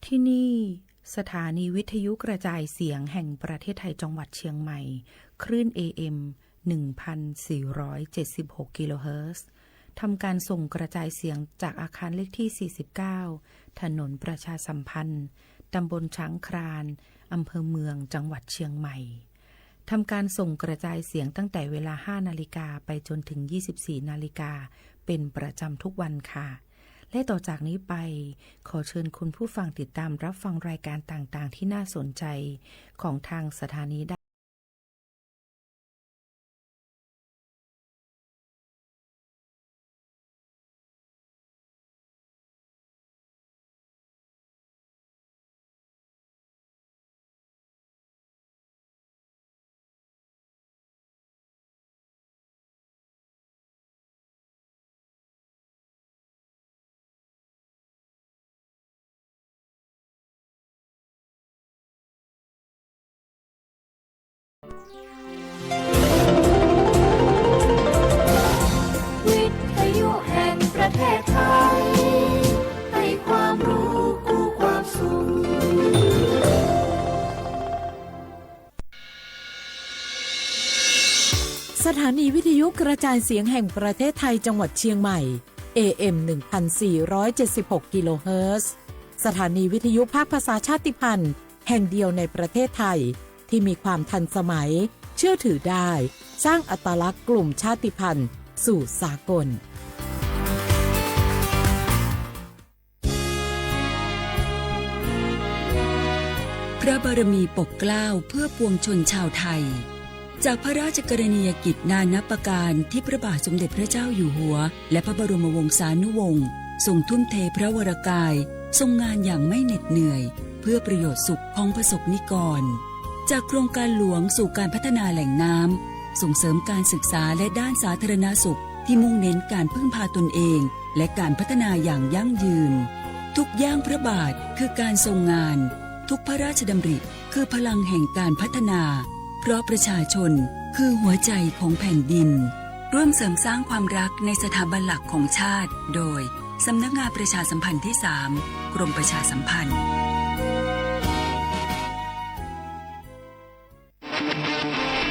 ที่นี่ สถานีวิทยุกระจายเสียงแห่งประเทศไทยจังหวัดเชียงใหม่ คลื่น เอ เอ็ม หนึ่งพันสี่ร้อยเจ็ดสิบหก กิโลเฮิรตซ์ ทำการส่งกระจายเสียงจากอาคารเลขที่ สี่สิบเก้า ถนนประชาสัมพันธ์ ตำบลช้างคลาน อำเภอเมือง จังหวัดเชียงใหม่ ทำการส่งกระจายเสียงตั้งแต่เวลา ห้า นาฬิกา ไปจนถึง ยี่สิบสี่ นาฬิกา เป็นประจำทุกวันค่ะ และต่อจากนี้ไป ขอเชิญคุณผู้ฟังติดตามรับฟังรายการต่างๆ ที่น่าสนใจ ของทางสถานีได้ วิทยุแห่งประเทศไทย ให้ความรู้คู่ความสุข สถานีวิทยุกระจายเสียงแห่งประเทศไทยจังหวัดเชียงใหม่ เอ เอ็ม หนึ่งพันสี่ร้อยเจ็ดสิบหก กิโลเฮิรตซ์ สถานีวิทยุภาคภาษาชาติพันธุ์แห่งเดียวในประเทศไทย ที่มีความทันสมัย เชื่อถือได้ สร้างอัตลักษณ์กลุ่มชาติพันธุ์สู่สากล พระบารมีปกเกล้าเพื่อปวงชนชาวไทย จากพระราชกรณียกิจนานับประการที่พระบาทสมเด็จพระเจ้าอยู่หัว และพระบรมวงศานุวงศ์ทรงทุ่มเทพระวรกาย ทรงงานอย่างไม่เหน็ดเหนื่อย เพื่อประโยชน์สุขของประสบนิกร จากโครงการหลวงสู่การพัฒนาแหล่งน้ำ ส่งเสริมการศึกษาและด้านสาธารณสุขที่มุ่งเน้นการพึ่งพาตนเอง และการพัฒนาอย่างยั่งยืน ทุกย่างพระบาทคือการทรงงาน ทุกพระราชดำริคือพลังแห่งการพัฒนา เพราะประชาชนคือหัวใจของแผ่นดิน ร่วมเสริมสร้างความรักในสถาบันหลักของชาติ โดย สำนักงานประชาสัมพันธ์ที่สาม กรมประชาสัมพันธ์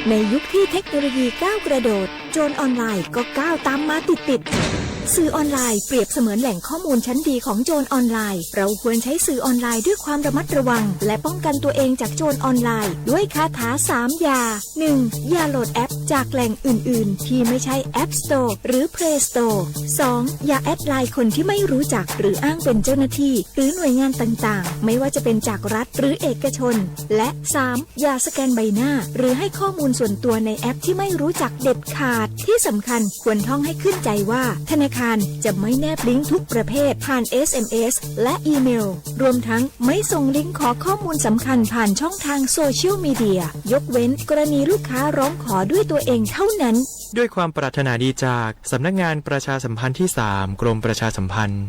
ในยุคที่เทคโนโลยีก้าวกระโดด โจรออนไลน์ก็ก้าวตามมาติดๆ สื่อออนไลน์เปรียบเสมือนแหล่งข้อมูลชั้นดีของโจรออนไลน์ เราควรใช้สื่อออนไลน์ด้วยความระมัดระวัง และป้องกันตัวเองจากโจรออนไลน์ ด้วยคาถาสามอย่า หนึ่ง อย่าโหลดแอปจากแหล่งอื่นๆ ที่ไม่ใช่ App Store หรือ Play Store สอง อย่าแอดไลน์คนที่ไม่รู้จัก หรืออ้างเป็นเจ้าหน้าที่ หรือหน่วยงานต่างๆ ไม่ว่าจะเป็นจากรัฐหรือเอกชน และ สาม อย่าสแกนใบหน้า หรือให้ข้อมูลส่วนตัวในแอปที่ไม่รู้จักเด็ดขาด ที่สำคัญควรท่องให้ขึ้นใจว่า ธนาคารจะไม่แนบลิงก์ทุกประเภทผ่าน เอส เอ็ม เอส และอีเมล รวมทั้งไม่ส่งลิงก์ขอข้อมูลสำคัญผ่านช่องทางโซเชียลมีเดีย ยกเว้นกรณีลูกค้าร้องขอด้วยตัวเองเท่านั้น ด้วยความปรารถนาดีจากสำนักงานประชาสัมพันธ์ที่สาม กรมประชาสัมพันธ์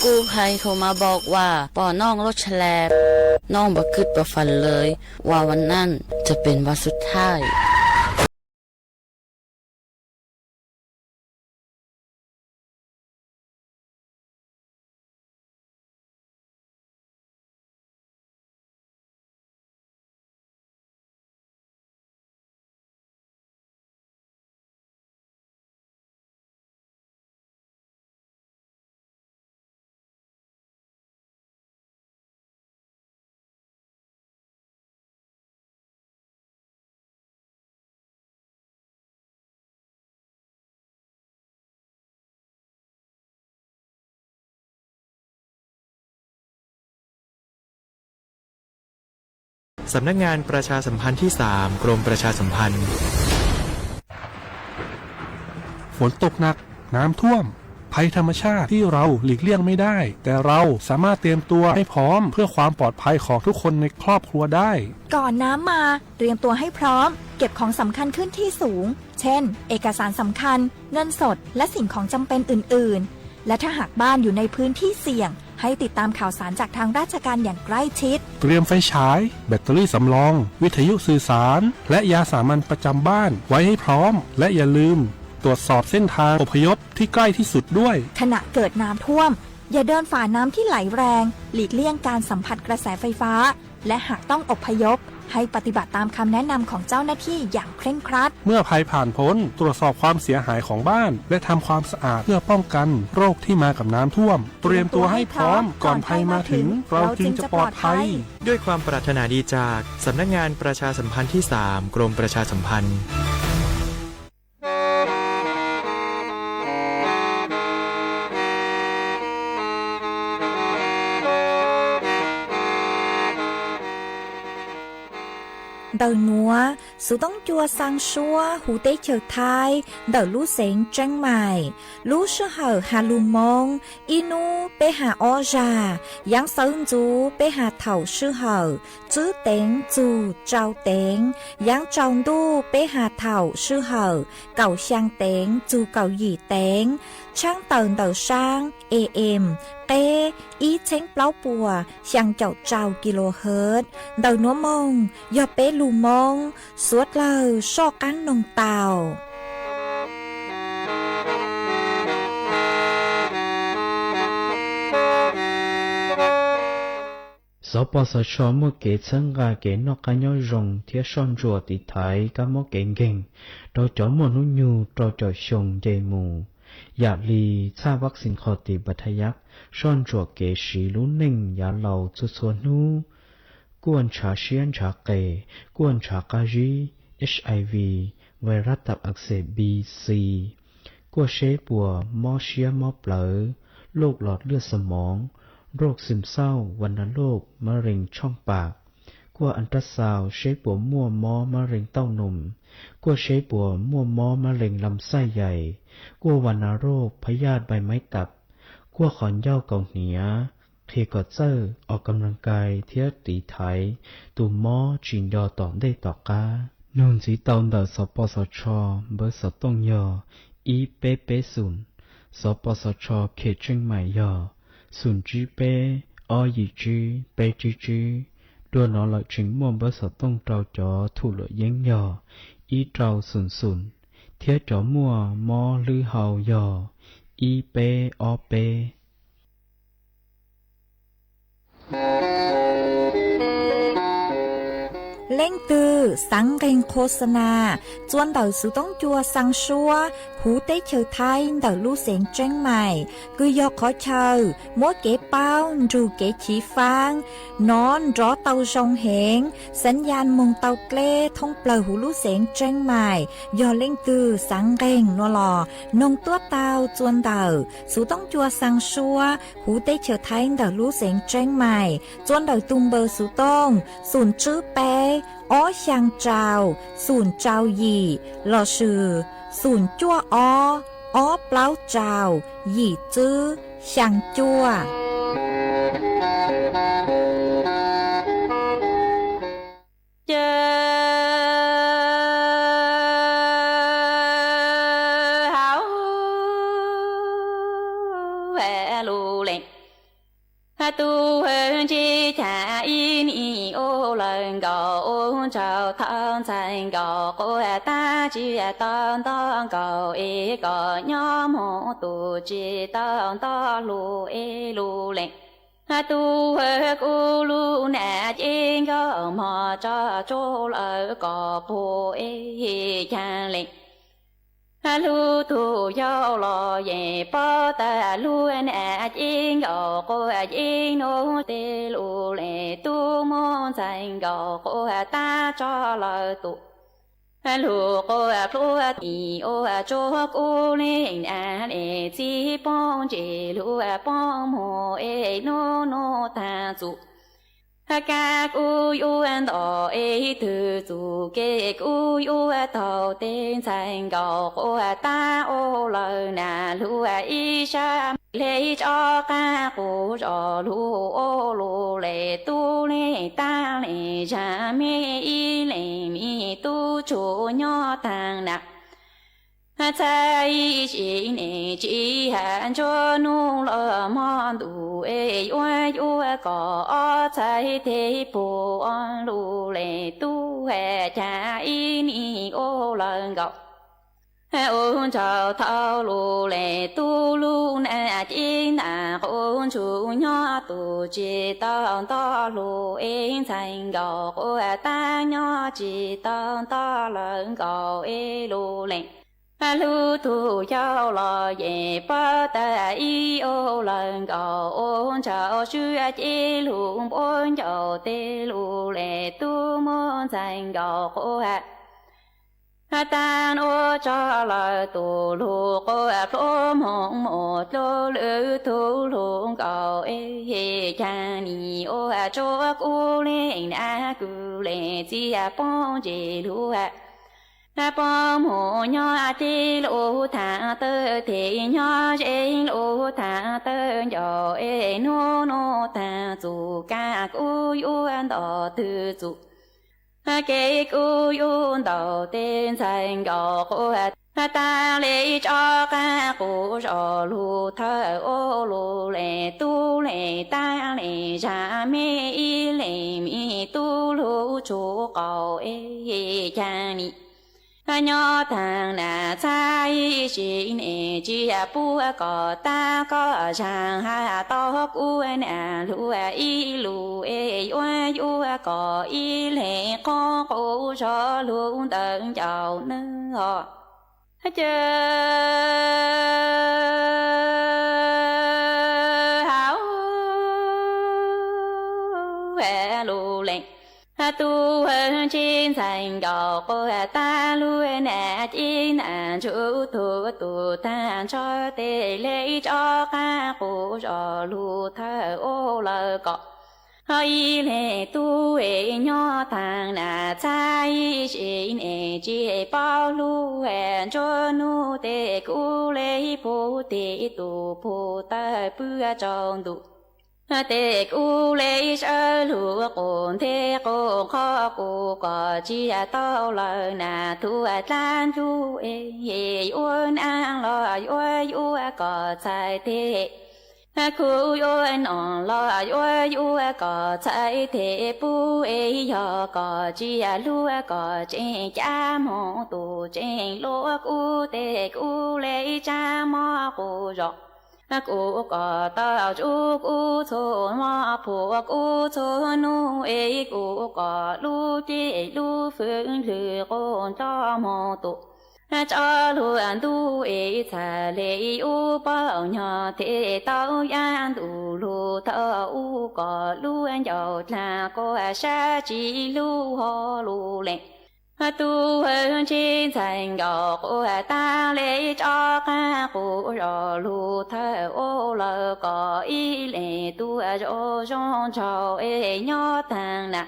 กู้ภัยโทรมาบอกว่าปอน้องรถแฉลบ น้องบ่คิดบ่ฝันเลย ว่าวันนั้นจะเป็นวันสุดท้าย สำนักงานประชาสัมพันธ์ที่สาม กรมประชาสัมพันธ์ ฝนตกหนัก น้ำท่วม ไพ ภัยธรรมชาติที่เราหลีกเลี่ยงไม่ได้ แต่เราสามารถเตรียมตัวให้พร้อมเพื่อความปลอดภัยของทุกคนในครอบครัวได้ ก่อนน้ำมา เตรียมตัวให้พร้อม เก็บของสำคัญขึ้นที่สูง เช่น เอกสารสำคัญ เงินสด และสิ่งของจำเป็นอื่นๆ และถ้าหากบ้านอยู่ในพื้นที่เสี่ยง ให้ติดตามข่าวสารจากทางราชการอย่างใกล้ชิด เตรียมไฟฉาย แบตเตอรี่สำรอง วิทยุสื่อสาร และยาสามัญประจำบ้านไว้ให้พร้อม และอย่าลืมตรวจสอบเส้นทางอพยพที่ใกล้ที่สุดด้วย ขณะเกิดน้ำท่วม อย่าเดินฝ่าน้ำที่ไหลแรง หลีกเลี่ยงการสัมผัสกระแสไฟฟ้า และหากต้องอพยพ ให้ปฏิบัติตามคำแนะนำของเจ้าหน้าที่อย่างเคร่งครัด เมื่อภัยผ่านพ้น ตรวจสอบความเสียหายของบ้าน และทำความสะอาดเพื่อป้องกันโรคที่มากับน้ำท่วม เตรียมตัวให้พร้อม ก่อนภัยมาถึง เราจึงจะปลอดภัย ด้วยความปรารถนาดีจากสำนักงานประชาสัมพันธ์ที่สาม กรมประชาสัมพันธ์ Ntawm nuav, Xov Tooj Cua xaa suab huv teb chaws Thaib ntawm lub xeev Tsheej Maim. Lub sij hawm has lug Moob, ib nub peb has ob zag, yaav xawv ntxuv peb has thaum sij hawm tswb teev txug tsau teev, yaav tsaus ntuj peb has thaum sij hawm kaum xyaa teev txug kaum yim teev, tshaab tawm ntawm saab A M qeb ib txheeb plaub puas xyaa caum rau kilohertz. Ntawm nuav moog yog peb lug Moob, suav dlawg soj qaab noog tau. Xov Pos Xov Tsho muaj kev txhawb nqa kev noj qab nyob zoo thiab soj ntsuam tiv thaiv kab mob kev nkeeg rau cov muaj hnub nyoog rau caum xyoo nce mus. Yaam li txhaj vaccine qhov tis Bactayac soj ntsuam kev siv lub neej yaav laus txhua txhua hnub, kuaj ntshav siab ntshav qes, kuaj ntshav qab zib, H I V, vais rab tav ak xes B C, kuaj seb puas mob siab mob plawv, loj los lwaj xas moov, roj xwm xauj, vas nas loj, mab rees tshooj pam, kuaj as rab xaus seb puas muaj mob mab rees tauj noos, kuaj seb puas muaj mob mab rees las xaj yais, kuaj vas nas roj phab yaj vais maiv tag, kuaj qhov ncauj kaus hniav, qhia kom txawj os kam las kais thiab tiv thaiv tus mob tsis nco tom ntej tom qab. Nug ntxiv tau ntawm Xov Pos Xov Tsho npawb xov tooj yog ib peb peb xoom, Xov Pos Xov Tsho khem Tsheej Maim yog xoom tsib peb ob yim tsib peb tsib tsib. Dua no lawm tseem muaj npawb xov tooj rau cov thum luam yeeb yog ib rau xoom xoom, thiab cov muaj mob hlwb hau yog ib peb ob peb. Leej twg xaav nqeeg khos xa nas txua ntawm Xov Tooj Cua xaa suab huv teb chaws Thaib ntawm lub xeev Tsheej Maim, kws yog qhov chaw muab kev paub nrug kev chiv faab, nov nrov tau zoo heev, xaav yaj moog tau dleb thoob plawg huv lub xeev Tsheej Maim. Yog leej twg xaav nqeeg no los noog tuab tau txua ntawm Xov Tooj Cua xaa suab huv teb chaws Thaib ntawm lub xeev Tsheej Maim, txua ntawm tug npawb Xov Tooj xoom tsib peb ob xyaa rau xoom rau yim lossis xoom cuaj ob ob plaub rau yim tsib xyaa cuaj. Ces hauv lus lees, tus ntsib cas ib nim ua lawm nkaus, ua ntsauv thawj ntxhais nkaus quas tab tsis tau nto nkaus es kom nyob mus tus tsis tau nto lus es lus lees. Tus kuv lub nam cev nkauj mog tso tsuj lawm kom puag es cas lees. Lub tug yau los yeej paub tas lub nam cev nkaus quas yeej nug tej lus lees, tus muaj ntxhais nkaus quas tab tso lawm tus lug quas plhuav tim ua tsuag kuv leej nam lees txib poob ntsis lug poob mus es nub nub tag txug. Kab kub yuav ntau es twg txuj kev kub yuav taug, tej ntxhais nkauj quav tab ua lawm nas hlub ib sab me le tsob qab qus zos lug ua lug le tub le tab le zag me ib leeg me tub tshua nyob taag na. Txhais ib sim neej tsis has ntsuab nub los mog ntuj es yuav yuav kom ob txhais tes puag lug le tub has cas ib nig ua lawm nkaus. Ua ntshaus thaum lug le tub lug na ces nag quav ntsuj nyob tus tsis tau nto hlub es ntxhais nkauj quav tab nyob tsis tau nto lawm nkaus es lug leej. Hlub tug yau los yeej paub tas ib ua lawm nkaus ua ntshaus swb ces lug npuab ncauj tes lug le tub muab ntxhais nkauj quav tag nua tso lawm tus lug quav pluav moog mus dlua lwm tug lug nkaus es cas nim ua tsuav kub leej na kws le txiaj poob ntsis lug poob mus nyob teb lug thav tawg tes nyob ze lug thav tawg ncauj es nub nub taag txuj kab kub yuav ntau twg txuj kev kub yuav ntau tej ntxhais nkauj quav tag le tsob qab qus zos lug thawj ua lug le tub le tab le zag me ib leeg me tub lug tshua qaug es cas nim nyob taag na txhais ib sim neej tsis puag kom tab koj zag has tau kub na hlub ib lug es yuav yuav kom ib leeg qoob qub zog lug ntawm ncauj nawb os. Caw hauv lug leej tub ntsej ntxhais nkauj quav tab lug na ces nag ntsuj tug tug taag ntsho tes le tsob qab qus zos lug thawj ua lawm kom ib leeg tub es nyob taag na txhais ib sim neej tsis paub lug ntsuab nub tej kub le puag tej tug puag tawg pw tsaus ntuj tej kub le sawv lug qus nthe qus qhov kub kom tsis tau lawm na tuag dlaab ntuj es yuav naj los yuav yuav kom txhais tes kub yuav noj los yuav yuav kom txhais tes pub es yog kom tsis hlub kom tseem cab moog tus tseem luaj kub tej kub le tsaab mob qus zos kub kom tau tsuj kub txhua mob puag kub txhua nub es kub kom lub cev lub fwv lwg quas nroj moog tus tso lug ntuj es txhais le ub paub nyob tes tau yav ntuj lug thawj ub kom lub ncauj dlaag quas sab tsis lug ho lug leej tub ntsej ntxhais nkauj quav tab le tsob qab qus zos lug thawj ua lawm kom ib leeg tuag zoo zoo nraug es nyob taag na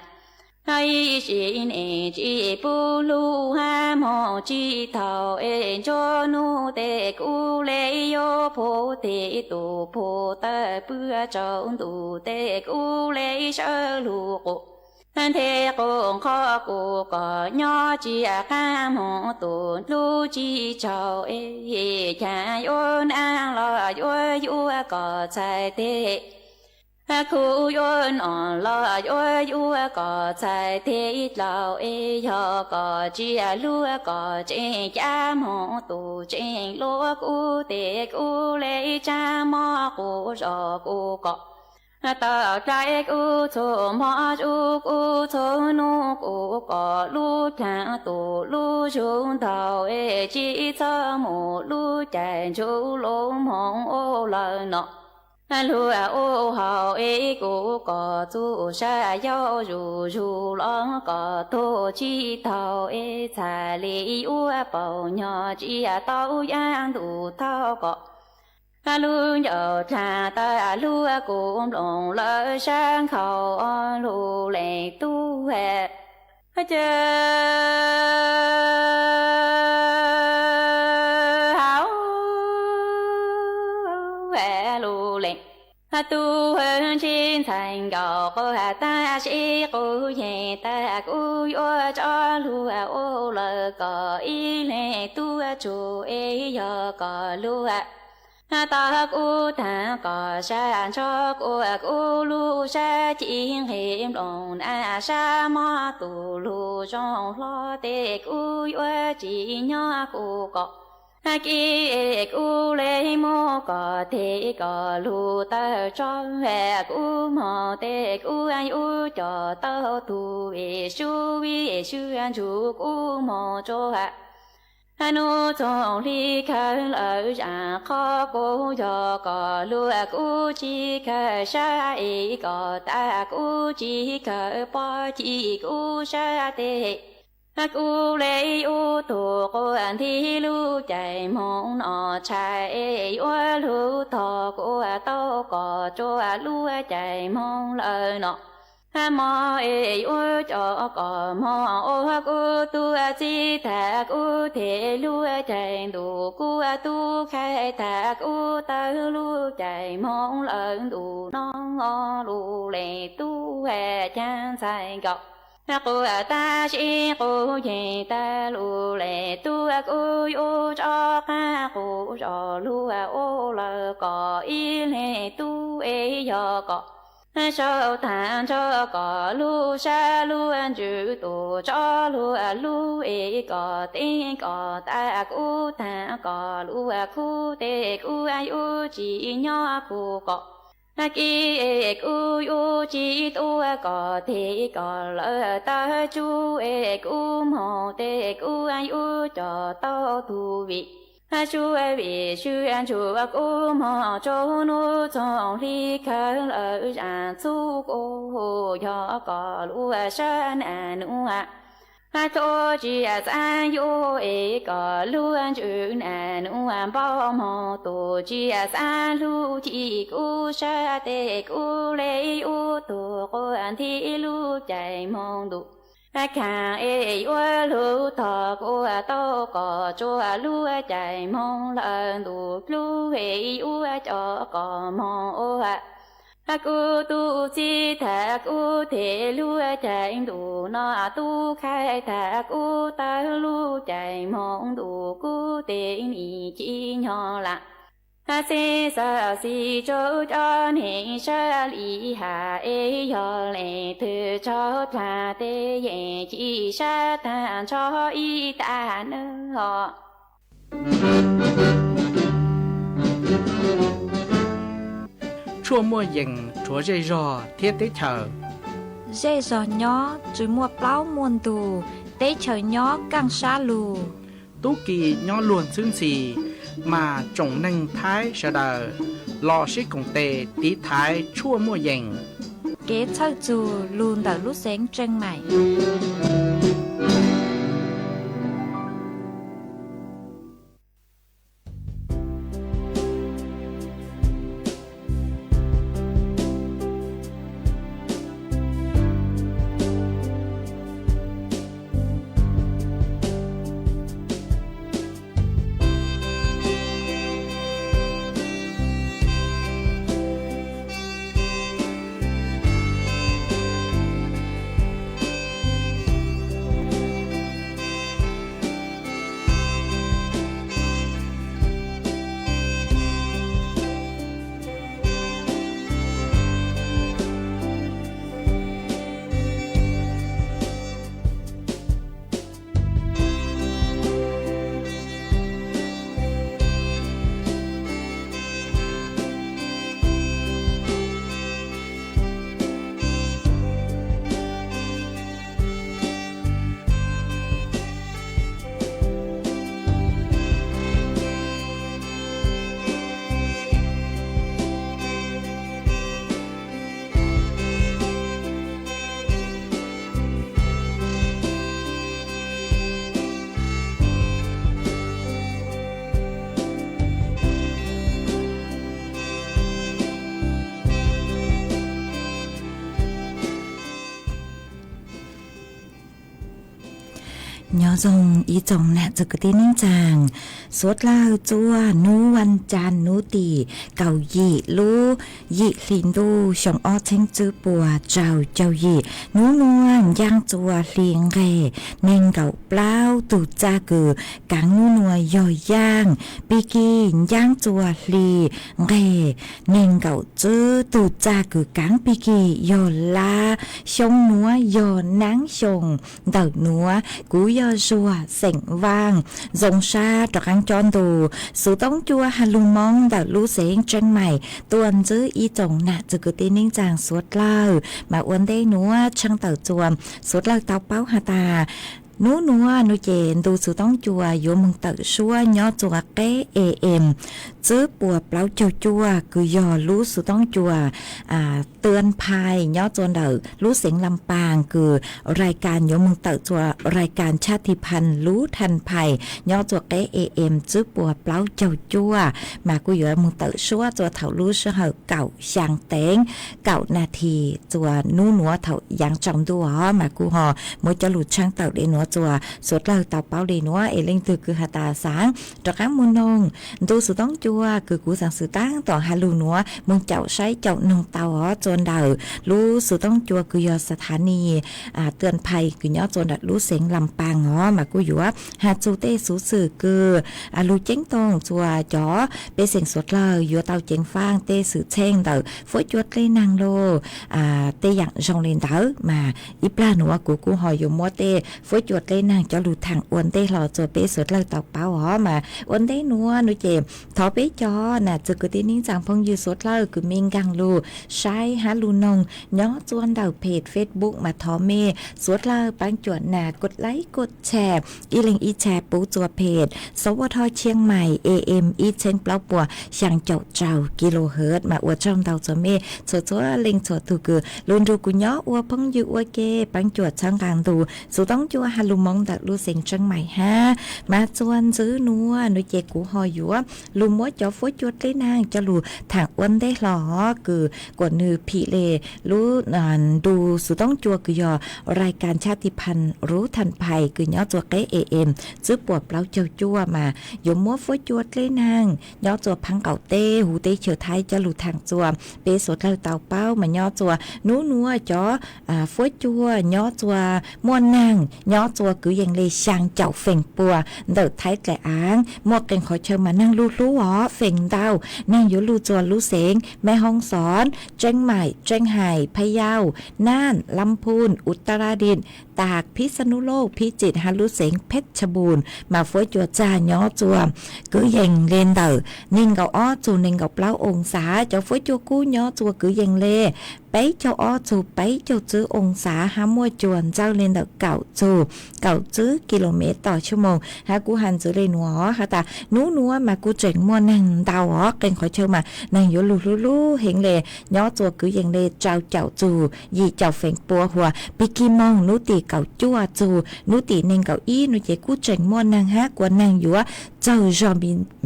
ib sim neej tsis pub lug hab moog tsis thaum es ntsuab nub tej kub le yuav puag tej tug puag tawg pw tsaus ntuj tej kub le sawv lug qus nthe qus qhov kub kom nyob tsis qab moog tus lub tsis tsaus es cas yuav naj los yuav yuav kom txhais tes kub yuav noj los yuav yuav kom txhais tes dlaus es yog kom tsis hlub kom tseem cab moog tus tseem luaj kub tej kub le tsaab mob qus zos kub kom tau dlaab kub txhua mob tsuj kub txhua nub kub kom lub dlaag tus lub zug ntaug es tsis txhob mus lub caij ntsuj lug moog ua lawm no lug ua haus es kub kom txuj sa yau zuj zug los kom tuag tsis tau es txhais le yuav paub nyob tsis tau yav ntuj thauj kom Lub ncauj dlaag tawg lug kuv nploos lawm sab nkhaus lug lees tub ca hauv lug lees tub ntsib ntxhais nkaus quas tag sib qub yeeg tag kuv yuav tso lug ua lawm kom ib leeg tub tsuj es yog kom lug tau kuv taag kom sab ntso kuas kuv lub sab ci nqeg nploos na sab mob tus lug zoo hlo tes kuv yuav tsim nyog kuv kom kiv es kuv le muab kom tes kom lug tawg tso kuv moog tes kuv yuav coj tau tug vim sub vim sub ntsug kuv moog rua nub txoog hli kawg lawm zaam qhov kuv yog kom lug kuv tsis kawg sab es kom tag kuv tsis kawg pob ci kuv sab tes kuv le yuav tug quas nti lub caij moog no tshaj es yuav lug tog kuv tau kom rua lub caij moog lawm no moog es yuav coj kom moog ua kuv tug txib tag kuv tes lub caij ntuj kuv tub khai tag kuv tawg lub caij moog lawm ntuj no lug lees tub ca ntxhais nkaus quas tag sib qub yeeg tag lug lees tub kuv yuav rov qaab quv zog lug ua lawm kom ib leeg tub es yog kom sau taag nrho kom lub sab lub ntsws tus tso lug lub es kom teeb kom tag kuv taag kom lub khub tes kuv yuav tsim nyog kuv kom kiv es kuv yuav tsis tuav kom tes kom lawv tawg tsuj es kuv moog tes kuv yuav coj tau tug vim sub vim sub ntsug kuv moog rua nub txoog hli kawg lawm zaam txug kuv yog kom lub sab nam nuj tub tsis xaav yuav es kom lub ntsws nam nuj npau moog tus tsis xaav lug ci kuv sab tes kuv le yuav tug quas nti lub caij moog ntuj kaag es yuav lug tog kuv tau kom rua lub caij moog lawm ntuj dlub es yuav coj kom moog ua kuv tug txib tag kuv tes lub caij ntuj no tub khai tag kuv tawg lub caij moog ntuj kuv tes nim ci nyog lam xib xav xis rua cov neeg sab li has es yog leej twg tsaug dlaag tes yeej ci sab taag nrho ib tag nawb os. Tshuaj muaj yees rhuav zej zog thiab teb chaws. Zej zog nyob tsis muaj plaub muaj ntug, teb chaws nyob kaaj sab lug. Tub ki nyob luag ntxhwb ntxhi, mas tsoom neeg Thaib sawv daws los sib koom tes tiv thaiv tshuaj muaj yees. Kev txhawj txug lug ntawm lub xeev Tseej Maim. Nyob zoo ib tsoom nam txiv kwv tij neej tsaa, suav dlawg txuas nub vas caas nub tim kaum yim lub yim hli ntuj xyoo ob txheeb tswb puas rau caug yim. Nub nuav ncaaj txuas hli nqeg neeg nkaum plaub tug txaj kws kaav nub nuav yog yaaj pig kig ncaaj txuas hli nqeg neeg nkaum tswb tug txaj kws kaav pig kig yog lab xyoo nuav yog naab xyoo ntawm nuav kuv yog Zuag xeem Vaaj. Zoo sab rov qaab cob ntu xuv toob cua has lug Moob ntawm lub xeev Tseeb Mais tuaj ntsib ib tsoom nam txiv kwv tij neej tsaa suav dlawg mas ua ntej nuav tshaaj tawm txuas suav dlawg tau paub has tas nub nuav nuav ces ntu xuv toob cua yuav moog tawm suab nyob txuas qeb E M tswb puas plaub caug cuaj kws yog lub xuv toob cua Tuan Phais nyob txuas ntawm lub xeev Lam Paas kws rais kas yuav moog tawm txuas rais kas Chaj Thij Phan lub Than Phais nyob txuas qeb E M tswb puas plaub caug cuaj mas kuj yuav moog tawm suab txuas thaum lub sij hawm kaum xyaa teev kaum nas this txuas nub nuav thaum yaav tsaus ntuj os mas kuj ho muab cov lug tshaaj tawm le nuav txuas suav dlawg tau paub le nuav es leej twg kws has tas xaav rov qaab moog noog ntu xuv toob cua kws kuv xaav xwm taab tom has lug nuav moog caum saib caum noog tau os txuas ntawm lub xuv toob cua kws yog sa tha ni Tuan Phais kws nyob txuas ntawm lub xeev Lam Paas os mas kuj yuav has txug tej xuv xwm kws lug ceeb toom txuas cov pej xeem suav dlawg yuav tau ceev faaj tej xwm txheej ntawm fuab cua dlej naag lug tej yaam zoo le ntawd mas ib plag nuav kuv kuj ho yuav muab tej fuab cua dlej naag cov lug thaam ua ntej hlo txuas peb suav dlawg tau paub os mas ua ntej nuav nuav ces thov peb cov nam txiv kwv tij neej tsaa phooj ywg suav dlawg kws mej nkaag lug saib hab lug noog nyob txuas ntawm page Facebook mas thov mej suav dlawg paab cuam nas kos laib kos tshare ib leeg ib tshare puv txuas page Sov Vaj Thoj Tshiab Mais A M ib txheeb plaub puas xyaa caum rau kilohertz mas ua tsaug ntau txhua mej txhua txhua leej txhua tug kws lug nrug kuv nyob ua phooj ywg ua ke paab cuam txhawb nqaa ntu xuv toob cua has lug Moob ntawm lub xeev Tseeb Mais hab mas txuas ntxiv nuav nuav ces kuv ho yuav lug muab cov fuab cua dlej naag cov lug thaam ua ntej hlo kws kuas nwg phim le lub ntu xuv toob cua kws yog rais kas Chaj Thij Phan lub Than Phais kws nyob txuas qeb E M tswb puas plaub caug cuaj mas yuav muab fuab cua dlej naag nyob txuas Phaab Qaum teb huv teb chaws Thaib cov lug thaam txuas peb suav dlawg tau paub mas nyob txuas nub nuav cov fuab cua nyob txuas muaj naag nyob txuas kwv yees le xyaa caum feem pua ntawm Thaib dlaim aav muaj qee qhov chaw mas naag lug hlub os feem ntau naag yuav lug txuas lub xeev Maiv Hoob Xov, Tseeb Mais, Tseeb Hais, Phaj Yauj, Naj, Lab Phum, Utaradit, Taag, Phij Xab Nuj Loj, Phij Txit hab lub xeev Phej Tshaj Npum mas fuab cua txag nyob txuas kwv yees le ntawm neeg nkaum ob txug neeg nkaum plaub oo xav cov fuab cua kub nyob txuas kwv yees le peb caug ob txug peb caug tswb oo xav hab muaj cua ntxawj le ntawm kaum txug kaum tswb kis lus mev tom tshua moos hab kuj has ntxiv le nuav has tas nub nuav mas kuj tseem muaj naag ntau os qee qhov chaw mas naag yuav lug hlub hlub heev le nyob txuas kwv yees le rau caum txug yim caum feem pua huas pig kig moog nub tim kaum cuaj txug nub tim neeg nkaum ib nuav ces kuj tseem muaj naag hab kuas naag yuav txawg zog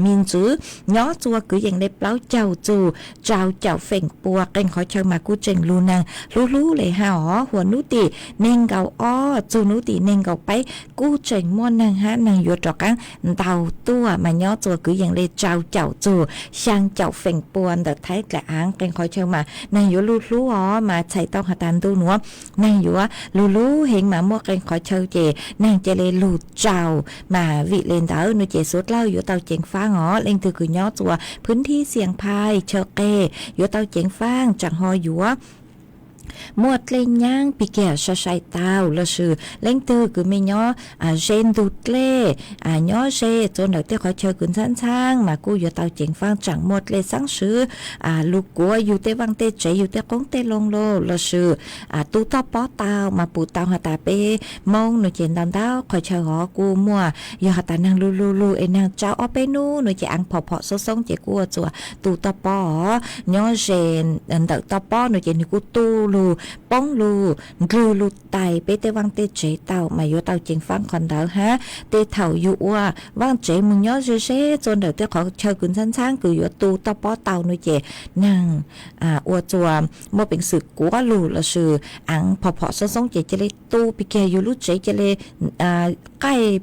me ntxwv nyob txuas kwv yees le plaub caug txug rau caum feem pua qee qhov chaw mas kuj tseem lug naag hlub hlub le hab os huas nub tim neeg nkaum ob txug nub tim neeg nkaum peb kuj tseem muaj naag hab naag yuav rov qaab ntau tuaj mas nyob txuas kwv yees le rau caum txug xyaa caum feem pua ntawm Thaib dlaim aav qee qhov chaw mas naag yuav lug hlub os mas txhais tau has tas ntu nuav naag yuav lug hlub heev mas muaj qee qhov chaw ces naag ca le lug rau mas vim le ntawd nuav ces suav dlawg yuav tau ceev faaj os leej twg kws nyob txuas phwv thib xiam phais chaw qeg yuav tau ceev faaj tsaam ho yuav muaj dlej nyaab pig kiag sai sai tau lossis leej twg kws mej nyob ze ntug dlej nyob ze txuas ntawm tej qhov chaw kws ntxhaab ntxhaab mas kuj yuav tau ceev faaj tsaam muaj dlej xaab swv lug kuav yug tej vaaj tej tsev yug tej qoob tej loo lossis tu toj pob tau mas pum tau has tas peb Moob nuav ces ntau ntau qhov chaw hov kuj muaj yog has tas naag lug lug lug es naag tsau ob peb nub nuav ces aav phom phom xoob xoob ces kuj ua txuas tu toj pob os nyob ze ntawm toj pob nuav ces nwg kuj tu lug poob lug, ndlwg lug tais peb tej vaaj tej tsev tau mas yuav tau ceev faab qhov ntawd hab. Tej thaum yug ua vaaj tsev moog nyob ze ze txua ntawm tej qhov chaw kws ntxhaab ntxhaab kws yuav tu toj pob tau no ces neeg ua txuas muaj peev xwm kuav lug lossis aav phom phom xoob xoob ces ca le tu pig kiag yug lub tsev ca le qaij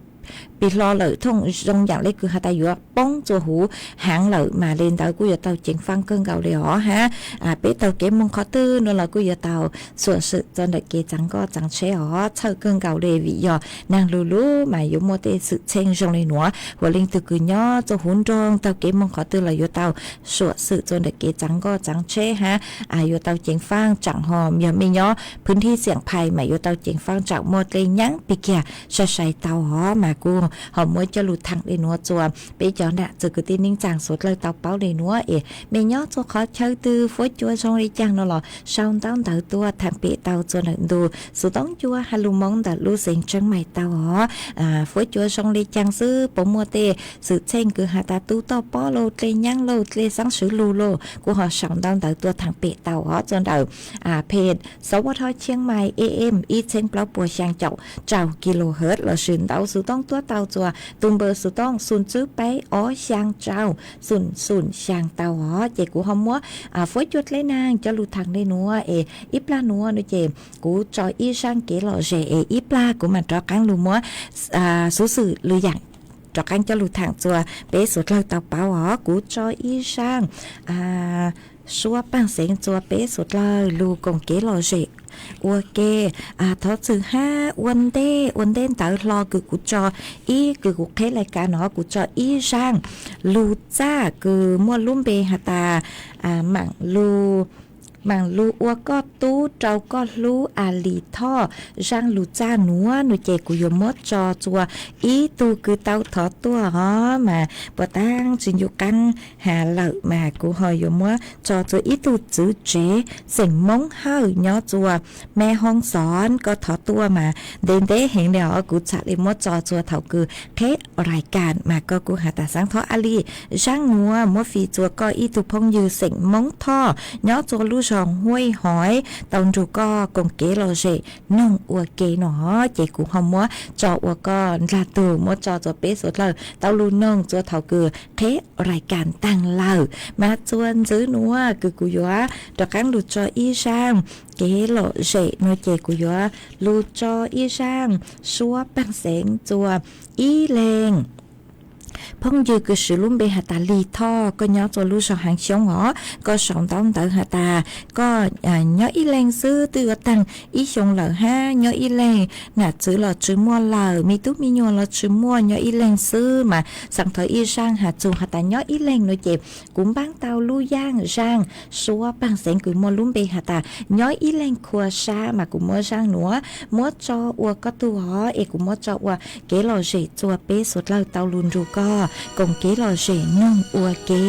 pig hlo lawm thooj zoo yaam le kws has tas yuav poob txua huv haav lawm mas le ntawd kuj yuav tau ceev faab kawg nkaus le os hab. Peb taug kev moog qhov twg no los kuj yuav tau xuam xwm txua ntawm kev txaav nkoj txaav tsheb os, txhawj kawg nkaus le vim yog neeg lug lug mas yuav muaj tej xwm txheej zoo le nuav. Huv leej twg kws nyob txua huv nroog taug kev moog qhov twg los yuav tau xuam xwm txua ntawm kev txaav nkoj txaav tsheb hab, yuav tau ceev faab tsaam ho yog mej nyob phooj thib xiam phais mas yuav tau ceev faab tsaam muaj dlej nyaab pig kiag sai sai tau os mas kuj ho muab coj lug thaam le nuav txua peb cov nam txwv kwv tij neej tsaa suav dlawg tau paub le nuav es mej nyob txua qhov chaw twg fuab cua zoo le caag no los sau ntaub ntawv tuaj thaam pem tau txua ntawm ntu xuv toob cua has lug moov ntawm lub xeev Tseeb Mais tau os. Fuab cua zoo le caag xwb puas muaj tej xwm txheej kws has tas tu toj pob lauj, dlej nyaab lauj, dlej xaab swv lug lauj kuj ho sau ntaub ntawv tuaj thaam pem tau os txua ntawm phe sov ua thov Chiang Mai A M ib txheeb plaub puas xyaa caum rau kilohertz lossis ntaub xuv toob tuab tau txua tus npawb xuv toob xoom tswb peb ob xyaa rau xoom xoom xyaa tau os ces kuv ho muab fuab cua dleb naag coj lug thaam le nuav es ib plag nuav no ces kuv tso ib zaaj kev lom zem es ib plag kuv mam rov qaab lug muab xuv xwm lwm yaam rov qaab coj lug thaam txua peb suav dlawg tau paub os. Kuv tso ib zaaj suab paaj xeev txua peb suav dlawg lug koom kev lom zem ua ke. Thov txwm hab ua ntej ua ntej ntawd hlo kws kuv tso ib kws kuv qheb lais kas no kuv tso ib zaaj lug txaj kws muaj lub npe has tas maam lug ua koj tub rau koj hlub A Lis Thoj. Zaaj lug txaj nuav no ces kuv yuav muab tso txua ib tug kws tau thov tuaj os mas puas taag tsi ncu qaab has lawm mas kuv ho yuav muab tso txua ib tug txwv tsev xeem Moob Hawj nyob txua Me Hoob Xov koj thov tuaj mas ntev ntev heev le os kuv txham le muab tso txua thaum kws qheb lais kas mas koj kuj has tas xaav thov A Lis zaaj nuav muab fij txua koj ib tug phooj ywg xeem Moob Thoj nyob txua lub zog Huaj Hov tau nrug koj koom kev lom zem noog ua ke no ces kuv ho muab tso ua koj nrag tug muab tso txua peb suav dlawg tau lug noog txua thaum kws qheb lais kas taag lawm. Mas txua ntxiv nuav kws kuv yuav rov qaab lug tso ib zaaj kev lom zem no ces kuv yuav lug tso ib zaaj suab paaj xeev txua ib leeg phooj ywg kws swv lub npe has tas Lis Thoj koj nyob txua lub zog Haav Xyoob os koj sau ntaub ntawv has tas koj nyob ib leeg xwb twb yuav taag ib xyoo lawm hab nyob ib leeg nam txwv los tsi muaj lawm me tub me nyuam los tsi muaj nyob ib leeg xwb mas xaav thov ib zaaj has txug has tas nyob ib leeg no ces kuv npaab tau lub yaaj zaaj suab paaj xeev kws muaj lub npe has tas nyob ib leeg khua sab mas kuv muab zaaj nuav muab tso ua koj tug os es kuv muab tso ua kev lom zem txua peb suav dlawg tau lug nrug koj koom kev lom zem noog ua ke.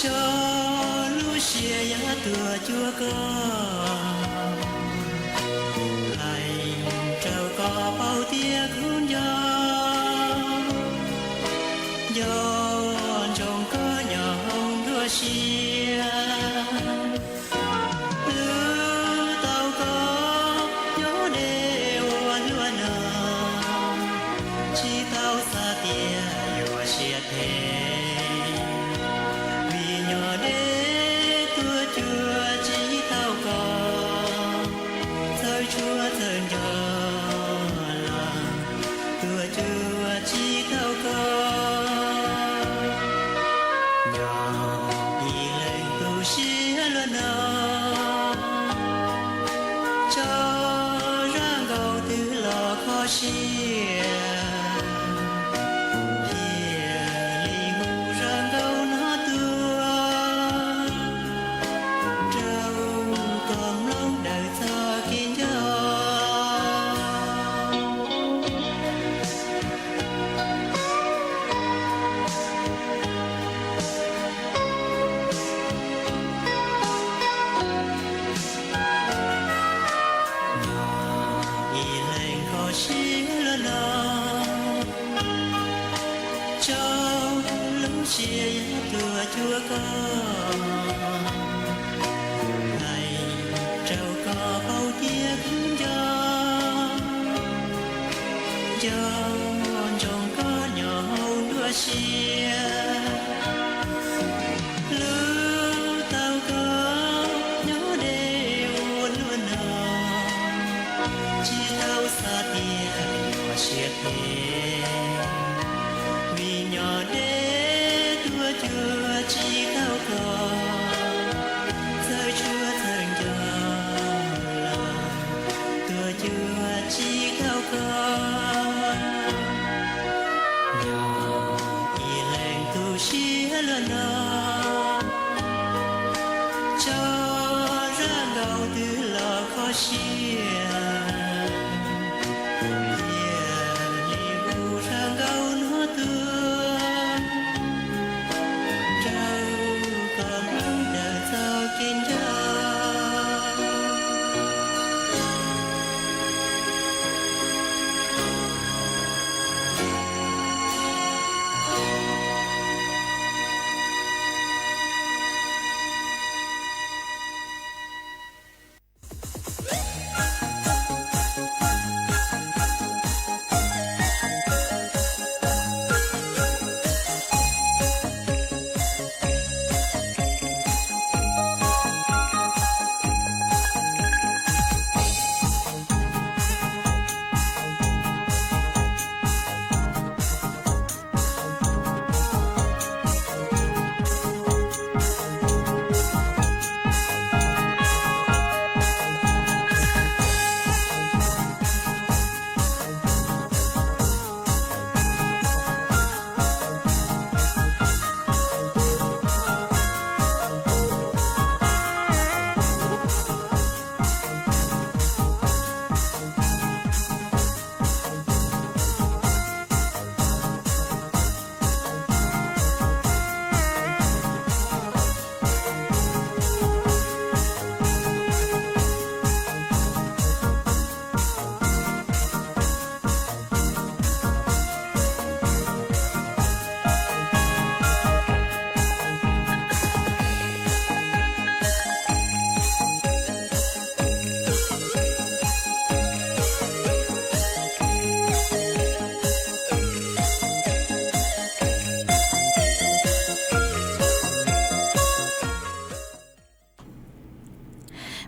Cov lub siab yog tuaj cuag koj, laim rau koj paub tias kuv nco, nco ntsoov koj nyob hauv nruab siab. Hlub tau koj nyob deb ua luaj no, tsis tau xav tias yuav siab phem, vim nyob deb tuaj cuag tsis tau koj, txhawj tshuaj txhawj nco los tuaj cuag tsis tau koj. Nyob ib leeg tu siab luaj no, tso zaj nkauj twg los kho siab, thiaj li hu zaj nkauj no tuaj rau koj mloog daws txoj kev nco. Siab luag no, tso lub siab tuaj cuag koj, hais rau koj paub tias kuv nco, nco ntsoov koj nyob hauv nruab siab. Hlub tau koj nyob deb ua luaj no, tsis tau xav tias yog siab phem, vim nyob deb tuaj cuag tsis tau koj, txawj tshua txawj nco los tuaj cuag tsis tau koj. Yog ib leeg tu siab luag no, tso zaj nkauj twg los kho siab, thiaj li hu zaj nkauj no tuaj rau koj mloog daws txoj kev nco.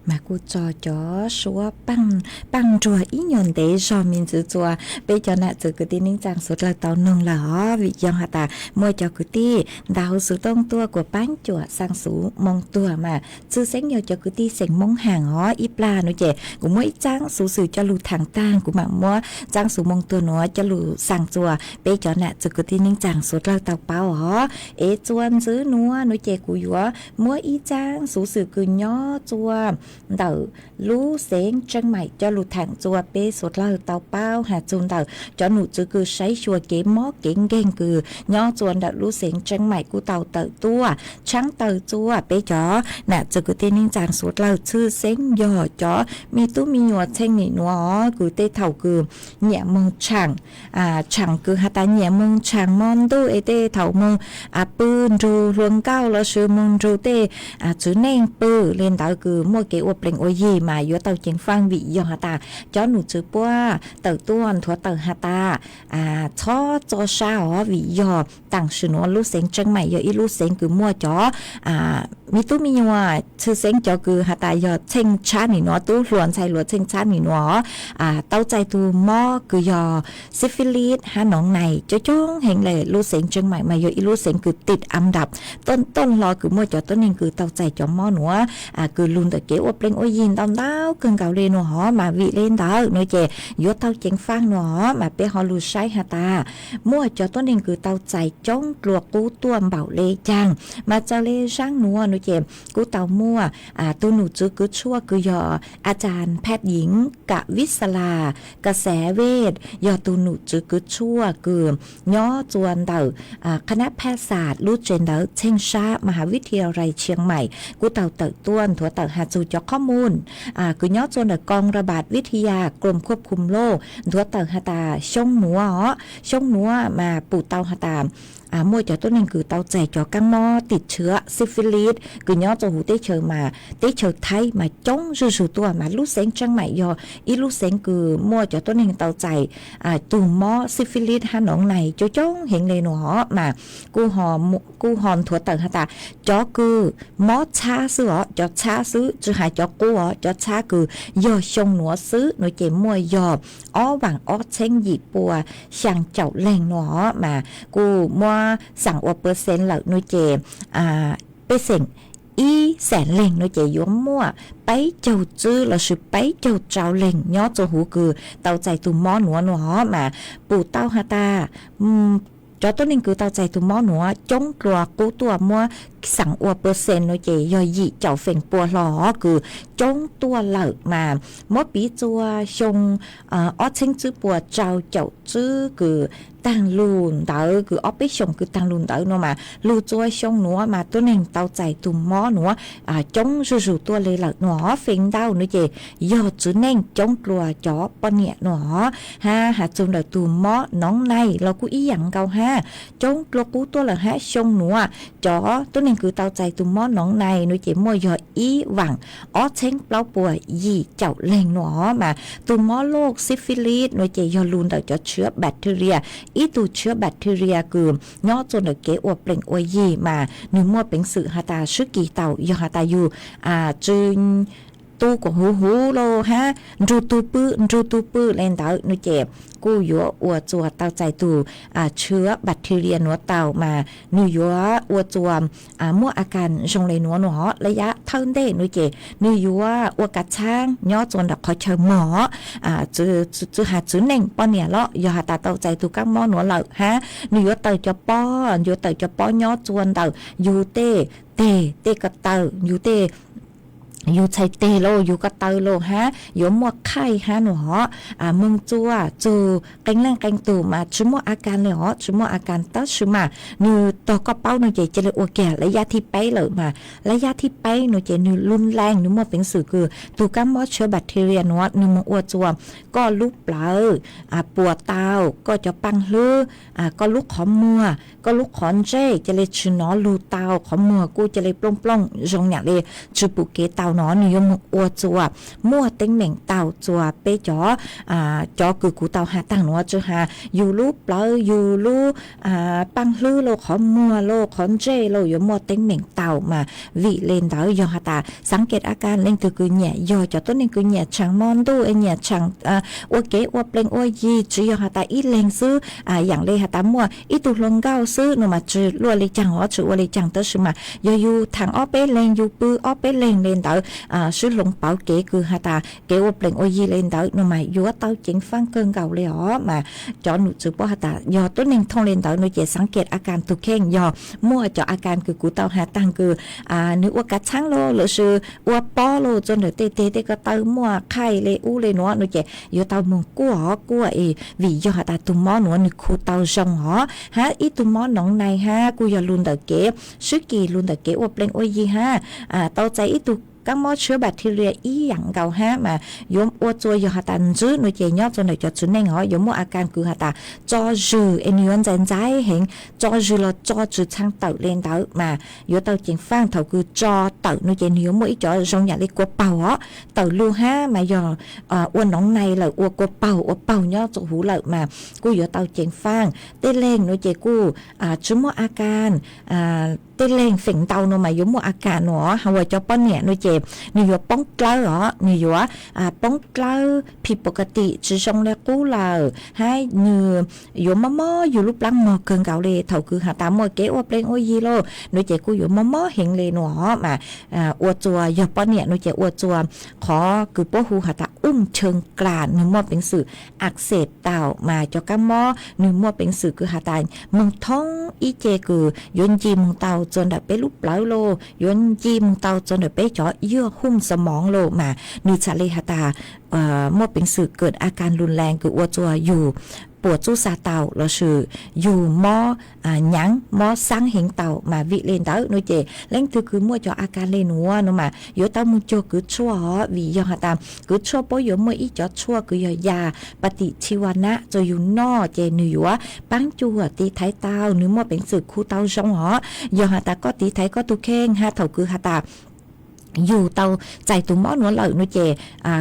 Mas kuj tso cov suab paj nruag ib nyuag ntev zog me ntsis txuas peb cov nam txiv kwv tij neej tsaa suav dlawg tau noog lawm os, vim yog has tas muaj cov kwv tij ntawm hauv xov tooj tuaj kuas paab cuam xaa xuv moo tuag mas tshwj xeeb yog cov kwv tij xeem Moob Haam os. Ib plag nuav ces kuv muab ib tsaab xuv xwm coj lug thaam taag, kuv mam muab tsaab xuv moo tuag nuav coj lug xaa txuas peb cov nam txiv kwv tij neej tsaa suav dlawg tau paub os. Es txuas ntxiv nuav nuav ces kuv yuav muab ib tsaab xuv xwm kws nyob txuas ntawm lub xeev Tseeb Maim coj lug thaam txuas peb suav dlawg tau paub has txug ntawm cov num tswv kws saib xyuas kev mob kev nkeeg kws nyob txuas ntawm lub xeev Tseeb Maim kuj tau tawm tuaj tshaab taw txuas peb cov nam txiv kwv tij neej tsaa suav dlawg, tshwj xeeb yog cov me tub me nyuam txheej nim nuav os, kws tej thaum kws nyiam moog tshaam, tshaam kws has tas nyiam moog tshaam mo ntuj es tej thaum moog pw nrug hluas nkauj lossis moog nrug tej txiv neej pw le ntawd kws muaj kev ua plees ua yig mas yuav tau ceev faaj vim yog has tas cov num tswv puab tawm tuaj nthuav tawm has tas txhob txo sab os, vim yog taam sim nuav lub xeev Tseeb Maim yog ib lub xeev kws muaj cov me tub me nyuam, tshwj xeeb cov kws has tas yog txheej tshab nim nuav, tub hluas ntxhais hluas txheej tshab nim nuav tau txais tug mob kws yog syphilis hab noov nais coob coob heev le. Lub xeev Tseeb Maim mas yog ib lub xeev kws tim am dam tooj hlo kws muaj cov tuab neeg kws tau txais cov mob nuav kws lug ntawm kev ua plees ua yig ntau ntau kawg nkaus le nuav hov. Mas vim le ntawd nuav ces yuav tau ceev faaj nuav hov, mas peb ho lug saib has tas muaj cov tuab neeg kws tau txais coob dlua qub tuaj npaum le caag. Mas txawm le zaaj nuav nuav ces kuj tau muaj tug num tswv kws tshuaj kws yog a caas Phaj Yim Kav Vij Sa Las Kas Xav Vej, yog tug num tswv kws tshuaj kws nyob txuas ntawm kha nab phaj xas lub tsev ntawv txheej sab Maha Vij Thia Rais Tshiab Maim kuj tau tawm tuaj nthuav tawm has txug cov qhob Moon, kws nyob tsua ntawm กองระบาดวิทยา กรมควบคุมโรค nthuav tawm has tas xyoo nuav os, xyoo nuav mas pum tau has tas muaj cov tuab neeg kws tau txais cov kaab mob tim tshiav syphilis kws nyob tsua huv teb chaws mas teb chaws Thaib mas coob zuj zug tuaj mas lub xeev Tseeb Maim yog ib lub xeev kws muaj cov tuab neeg tau txais tug mob syphilis hab noov nais coob coob heev le nuav os mas kuj ho nthuav tawm has tas cov kws mob txhab xwb os, cov txhab xwb tsi has cov qub os, cov txhab kws yog xyoo nuav xwb nuav ces muaj yog ob vaam ob txheeb yim pua xyaa caum leeg nuav os mas kuj muab xaam ua percent lawm nuav ces pej xeem ib xeem leeg nuav ces yuav muaj peb caug tswb lossis peb caug rau leeg nyob tsua huv kws tau txais tug mob nuav nuav os mas pum tau has tas cov tuab neeg kws tau txais tug mob nuav coob dlua qub tuaj muab xaam ua percent nuav ces yog yim caum feem pua hlo os kws coob tuaj lawm mas muab piv tsua xyoo ob txheeb tswb pua rau caum tswb kws taag lug ntawd kws ob peb xyoos kws taag lug ntawd nuav mas lug tsua xyoo nuav mas tuab neeg tau txais tug mob nuav coob zuj zug tuaj le lawm nuav os. Feem ntau nuav ces yog txiv neej coob dlua cov poj niam nuav os hab has txug ntawm tug mob noov nais los kuj ib yaam nkaus hab coob dlua qub tuaj lawm hab xyoo nuav cov tuab neeg kws tau txais tug mob noov nais nuav ces muaj yog ib vaam ob txheeb plaub pua yim caum leeg nuav os mas tug mob loj syphilis nuav ces yog lug ntawm cov tshiav bacteria, ib tug tshiav bacteria kws nyob tsua ntawm kev ua pleem ua yig mas nwg muaj peev xwm has tas swb kis tau yog has tas yug tsi tu kuas huv huv los hab nrug tug pw nrug tug pw le ntawd nuav ces kuj yuav ua tsua tau txais tug tshiav bacteria nuav tau mas nwg yuav ua tsua muaj a kas zoo le nuav nuav os. Lawv yav thawj ntej nuav ces nwg yuav ua kav tshaab nyob tsua ntawm qhov chaw mog, tsi has txiv neej poj niam los yog has tas tau txais tug kaab mob nuav lawm hab nwg yuav tawm cov pob, yuav tawm cov pob nyob tsua ntawm yug tej teg, tej ko taw, yug tej yug txhais teg los yug ko taw los hab yuav muaj qhaij hab nuav os moog tsua tsug qee leej qee tug mas tsi muaj a kas le os, tsi muaj a kas tab sis mas nwg tog koj paub nuav ces ca le ua kiag lawv yaj thib peb lawm mas lawv yaj thib peb nuav ces nwg lub leej nwg muaj peev xwm kws tug kaab mob tshiav bacteria nuav nwg moog ua tsua koj lub plawv puas tau, koj cov paaj hlwb, koj lub qhov muag, koj lub qhov ntsej ca le tsi nov lug tau, qhov muag kuj ca le plooj plooj zoo yam le tsi pum kev tau nuav nwg yuav moog ua tsua muaj teeb meem tau tsua peb cov cov kws kuv tau has taag nuav tsi has yug lub plawv, yug lub paaj hlwb los qhov muag los qhov ntsej los yuav muaj teeb meem tau mas vim le ntawd yog has tas xaav kev a kas leej twg kws nyiam yog cov tuab neeg kws nyiam tshaam mo ntuj, nyiam tshaam ua kev ua pleev ua yig tsi yog has tas ib leeg xwb, yaam le has tas muaj ib tug hluas nkauj xwb nuav mas tsi luaj le caag os, tsi ua le caag tab sis mas yog yug thaam ob peb leeg, yug pw ob peb leeg le ntawd swb hloov pauv kev kws has tas kev ua pleev ua yig le ntawd nuav mas yuav tau ceev faaj kawg nkaus le os mas cov num tsi paub has tas yog tuab neeg thooj le ntawd nuav ces xaav kev a kas tug kheej yog muaj cov a kas kws kuv tau has taag kws nwg ua kav tshaab los lossis ua pob los tsua ntawm tej teg tej ko taw muaj qhaij le ub le nuav nuav ces yuav tau moog kuaj os, kuaj es vim yog has tas tug mob nuav nwg khu tau zoo os hab ib tug mob noov nais hab kuj yog lug ntawm kev swb kis, lug ntawm kev ua pleev ua yig hab tau txais ib tug kaab mob tshiav bacteria ib yaam nkaus hab mas yuav ua tsua yog has tas ntxwb nuav ces nyob tsua ntawm cov txiv neej os yuav muaj a kas kws has tas tso zwg es nwg yuav ntxais ntxais heev, tso zwg los tso tsi txhaj tawm le ntawd mas yuav tau ceev faaj. Thaum kws tso tawm nuav ces nwg yuav muaj ib cov zoo yam le kua paug os, tawm lug hab mas yog ua noov nais lawm ua kua paug ua paug nyob tsua huv lawm mas kuj yuav tau ceev faaj. Tej leeg nuav ces kuj tsi muaj a kas, tej leeg feem ntau nuav mas yuav muaj a kas nuav, has ua cov poj niam nuav ces nwg yuav poob dlawb os, nwg yuav poob dlawb phim pov ka tim tsi zoo le qub lawm hab nwg yuav mob mob yug lub plaab mog kawg nkaus le. Thaum kws has tas muaj kev ua pleev ua yig lauj nuav ces kuj yuav mob mob heev le nuav mas ua tsua yog poj niam nuav ces ua tsua qhov kws puab hu has tas ub chee klas nwg muaj peev xwm a xees tau mas cov kaab mob nwg muaj peev xwm kws has tas moog thoob ib ce kws yuav nci moog tau tsua ntawm peb lub plawv lauj, yuav nci moog tau tsua ntawm peb cov ywj hum xas moov lauj mas nwg txhad le has tas muaj peev xwm kawm a kas lug lees kws ua tsua yug puas txuj xa tau lossis yug mob nyaav mob xaab heev tau mas vim le ntawd no ces leej twg kws muaj cov a kas le nuav no mas yuav tau moog cuag kws tshuaj os, vim yog has tas kws tshuaj puab yuav muaj ib cov tshuaj kws yog ya pa tim chi ua nab txug yug noj ces nwg yuav paab cuag tiv thaiv tau nwg muaj peev xwm khu tau zoo os. Yog has tas koj tiv thaiv koj tug kheej hab thaum kws has tas yug tau txais tus mob nuav lawm no ces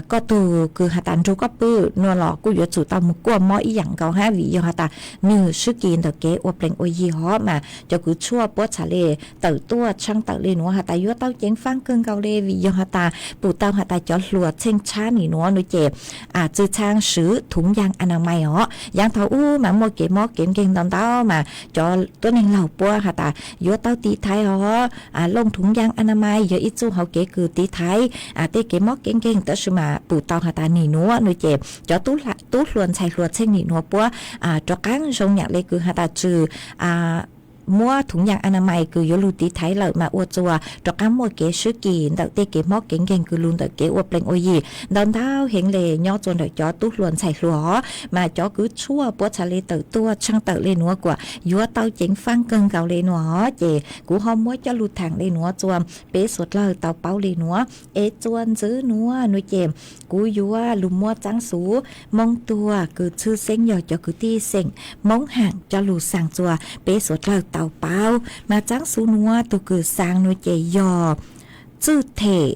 koj tug kws has tas nrug koj pw nuav los kuj yuav tsum tau moog kuaj mob ib yaam nkaus hab vim yog has tas nwg swb kis ntawm kev ua plees ua yi os mas cov kws tshuaj puab txhaj le tawm tuaj tshaaj tawm le nuav has tas yuav tau ceev faab kawg nkaus le vim yog has tas pum tau has tas cov hluas txheej tshab nim nuav no ces txwm txhaa swv thoob yaaj a na mais os. Yaav thaum ub mas muaj kev mob kev nkeeg ntau ntau mas cov tuab neeg laug puab has tas yuav tau tiv thaiv os, looj thoob yaaj a na mais yog ib txuj hauv kev kws tiv thaiv tej kev mob kev nkeeg tab sis mas pum tau has tas nim nuav no ces cov tub hluas ntxhais hluas txheej nim nuav puab rov qaab zoo yaam le kws has tas tsw muab thoob yaaj a na mais kws yuav lug tiv thaiv lawm mas ua txuas rov qaab muaj kev swb kis ntawm tej kev mob kev nkeeg kws lug ntawm kev ua plees ua yi ntau ntau heev le nyob txuas ntawm cov tub hluas ntxhais hluas os. Mas cov kws tshuaj puab txhaj le tawm tuaj tshaaj tawm le nuav kuas yuav tau ceev faab kawg nkaus le nuav os ces kuv ho muab coj lug thaam le nuav txuas peb suav dlawg tau paub le nuav. Es txuas ntxiv nuav no ces kuv yuav lug muab txaab xuv Moob Tuag kws tshwj xeeb yog cov kwv tij xeem Moob Haam coj lug xaa txuas peb suav dlawg tau paub. Mas txaab xuv nuav tug kws xaa no ces yog Txwj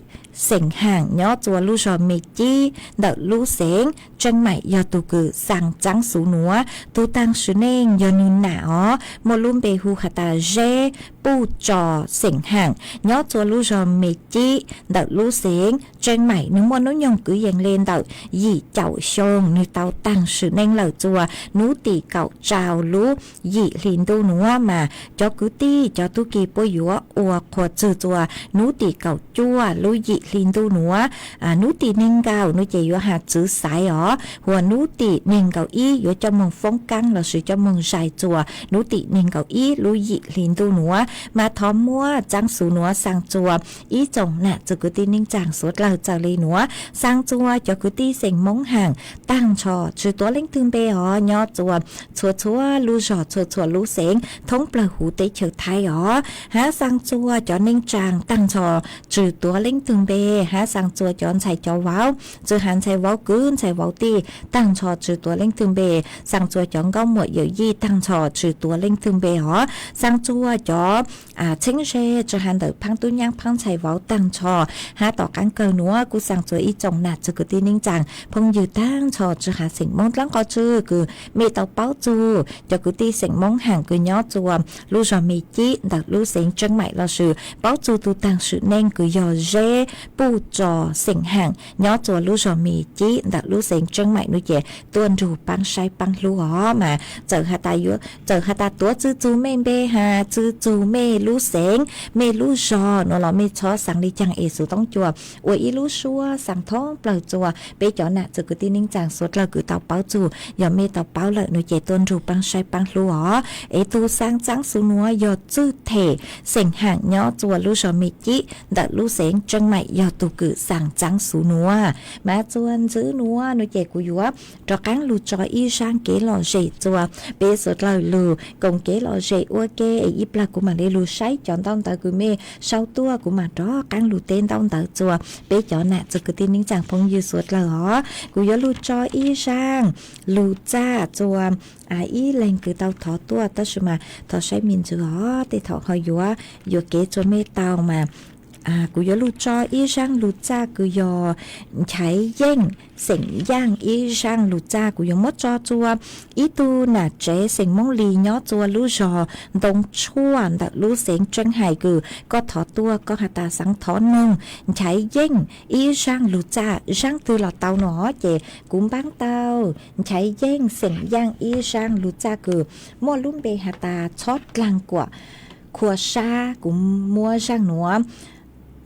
Them xeem Haam nyob txuas lub zog Me Cib ntawm lub xeev Tseeb Maim yog tug kws xaa txaab xuv nuav. Tug taag sim neej yog nwg nam os muaj lub npe hu has tas Zeb Puj Tso xeem Haam nyob txuas lub zog Me Cib ntawm lub xeev Tseeb Maim. Nwg muaj nub nyoog kwv yees le ntawm yim caum xyoo, nwg tau taag sim neej lawm txuas nub tim kaum rau lub yim hli ntuj nuav mas cov kwv tij cov tub ki puab yuav ua qhuas txwg txuas nub tim kaum cuaj lub yim hli ntuj nuav. Nub tim neeg nkaum no ces yuav has txwv xaiv os, huas nub tim neeg nkaum ib yuav coj moog foob kaab lossis coj moog zais txuas nub tim neeg nkaum ib lub yim hli ntuj nuav. Mas thov muab txaab xuv nuav xaa txuas ib tsoom nam txwg kwv tij neej tsaa suav dlawg txawm le nuav, xaa txuas cov kwv tij xeem Moob Haam taag nrho tsi tuav leej twg npe os nyob txuas txhua txhua lub zog txhua txhua lub xeev thoob plawg huv teb chaws Thaib os. Hab xaa txuas cov neej tsaa taag nrho tsi tuav leej twg npe, hab xaa txuas cov ntxhais cov vauv, tsi has ntxhais vauv kwv ntxhais vauv tij taag nrho tsi tuav leej twg npe, xaa txuas cov nkauj muam yawm yij taag nrho tsi tuav leej twg npe os. Xaa txuas cov txheeb ze tsi has ntawm phaab tub nyaab phaab ntxhais vauv taag nrho, hab tom qaab kawg nuav kuj xaa txuas ib tsoom nam txwg kwv tij neej tsaa phooj ywg taag nrho tsi has xeem Moob dlaab qhov tswg kws mej tau paub txug cov kwv tij xeem Moob Haam kws nyob txuas lub zog Me Cib ntawm lub xeev Tseeb Maim lossis paub txug tug taag sim neej kws yog Zeb Puj Tso xeem Haam nyob txuas lub zog Me Cib ntawm lub xeev Tseeb Maim no ces tuaj nrug paab saib paab hlub os. Mas txawm has tas tuav tsi txug mej npe has tsi txug mej lub xeev mej lub zog nuav los mej txhob xaa le caag es xuv toob cua ua ib lub suab xaa thoob plawg txuas peb cov nam txwg kwv tij neej tsaa suav dlawg kws tau paub txug. Yog mej tau paub lawm no ces tuaj nrug paab saib paab hlub os. Es tug xaa txaab xuv nuav yog Txwj Them xeem Haam nyob txuas lub zog Me Cib ntawm lub xeev Tseeb Maim yog tug kws xaa txaab xuv nuav. Mas txuas ntxiv nuav no ces kuv yuav rov qaab lug tso ib zaaj kev lom zem txuas peb suav dlawg lug koom kev lom zem ua ke es ib plag kuv maam le lug saib cov ntaub ntawv kws mej sau tuaj kuv maam rov qaab lug teb ntaub ntawv txuas peb cov nam txwg kwv tij neej tsaa phooj ywg suav dlawg os. Kuv yuav lug tso ib zaaj lug txaj txuas ib leeg kws tau thov tuaj tab sis mas thov saib me ntsis os tej thaum ho yuav yuam kev txuas mej tau mas kuv yuav lug tso ib zaaj lug txaj kws yog Nchaiv Yeej xeem Yaaj ib zaaj lug txaj. Kuv yuav muab tso txuas ib tug nam tsev xeem Moob Lis nyob txuas lub zog Ntoo Tshuaj ntawm lub xeev Tseeb Hais kws koj thov tuaj koj has tas xaav thov noog Nchaiv Yeej ib zaaj lug txaj zaaj twg los tau no ces kuv npaab tau Nchaiv Yeej xeem Yaaj ib zaaj lug txaj kws muaj lub npe has tas Txhob Dlaag Kuam Khua Sab. Kuv muab zaaj nuav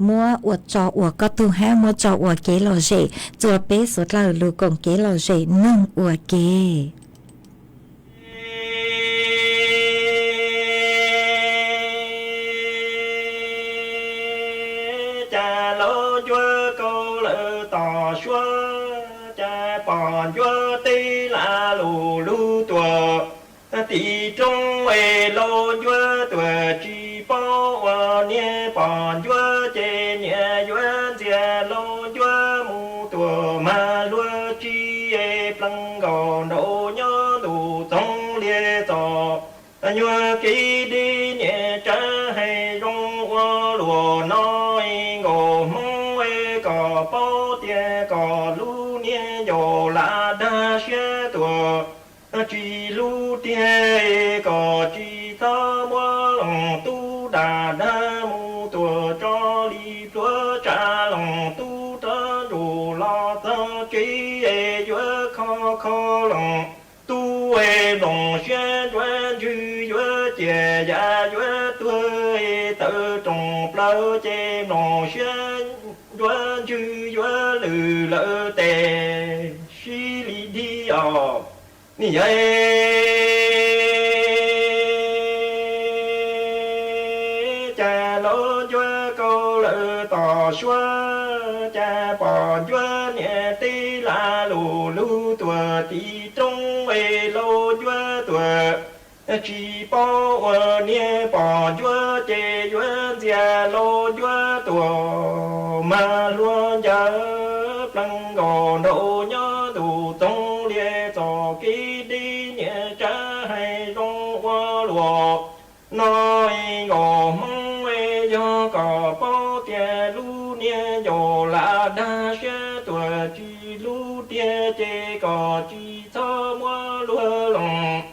muab ua tso ua koj tug hab muab tso ua kev lom zem txuas peb suav dlawg lug koom kev lom zem noog ua ke. Cas laub ncuab kaub lawm tom suab, cas pom ncuab teb la lus lub tuam. tim roob es laus ncuab tuag tsis paub ua niag pom ncuab ces niam yuav ntxias laus ncuab mus tuag mag hlua tsis es plees nkaus nraum nyob ntuj txoov liab txom nyuag kev deb niam tsa hais zoo ua luam no nkaus hmoob es kom paub tias kom lub niag ncaus lam dag siab tuag tsis hlub tiag kom tsis txhob muab loos tub dag dag mus tuag tso li plhuav tsa loos tub rov ntsum los txog tsev es yuav kho kho loos tub es mloog siab ntsuav ntswg yuav ciam yam yuav tuag es tawm roos plaws ces mloog siab ntsuav ntswg yuav lwm lawm tes sib li dhib os. Nim yog cas laus ncuab kaus lawm tom suab cas pom ncuab niam teb lam lus lug tuag tim roob es laus ncuab tuag tsis paub ua niag pom ncuab ces yuav ntxias laus ncuab tuag mag hlua ncaws plees nkaus nraum nyob ntuj txoov liab txom kev deb niam tsa hais zoo ua luam no nkaus hmoob yog kom paub tias lub niag ncaus lam dag siab tuag tsis hlub tiag ces kom tsis txhob muab luag loos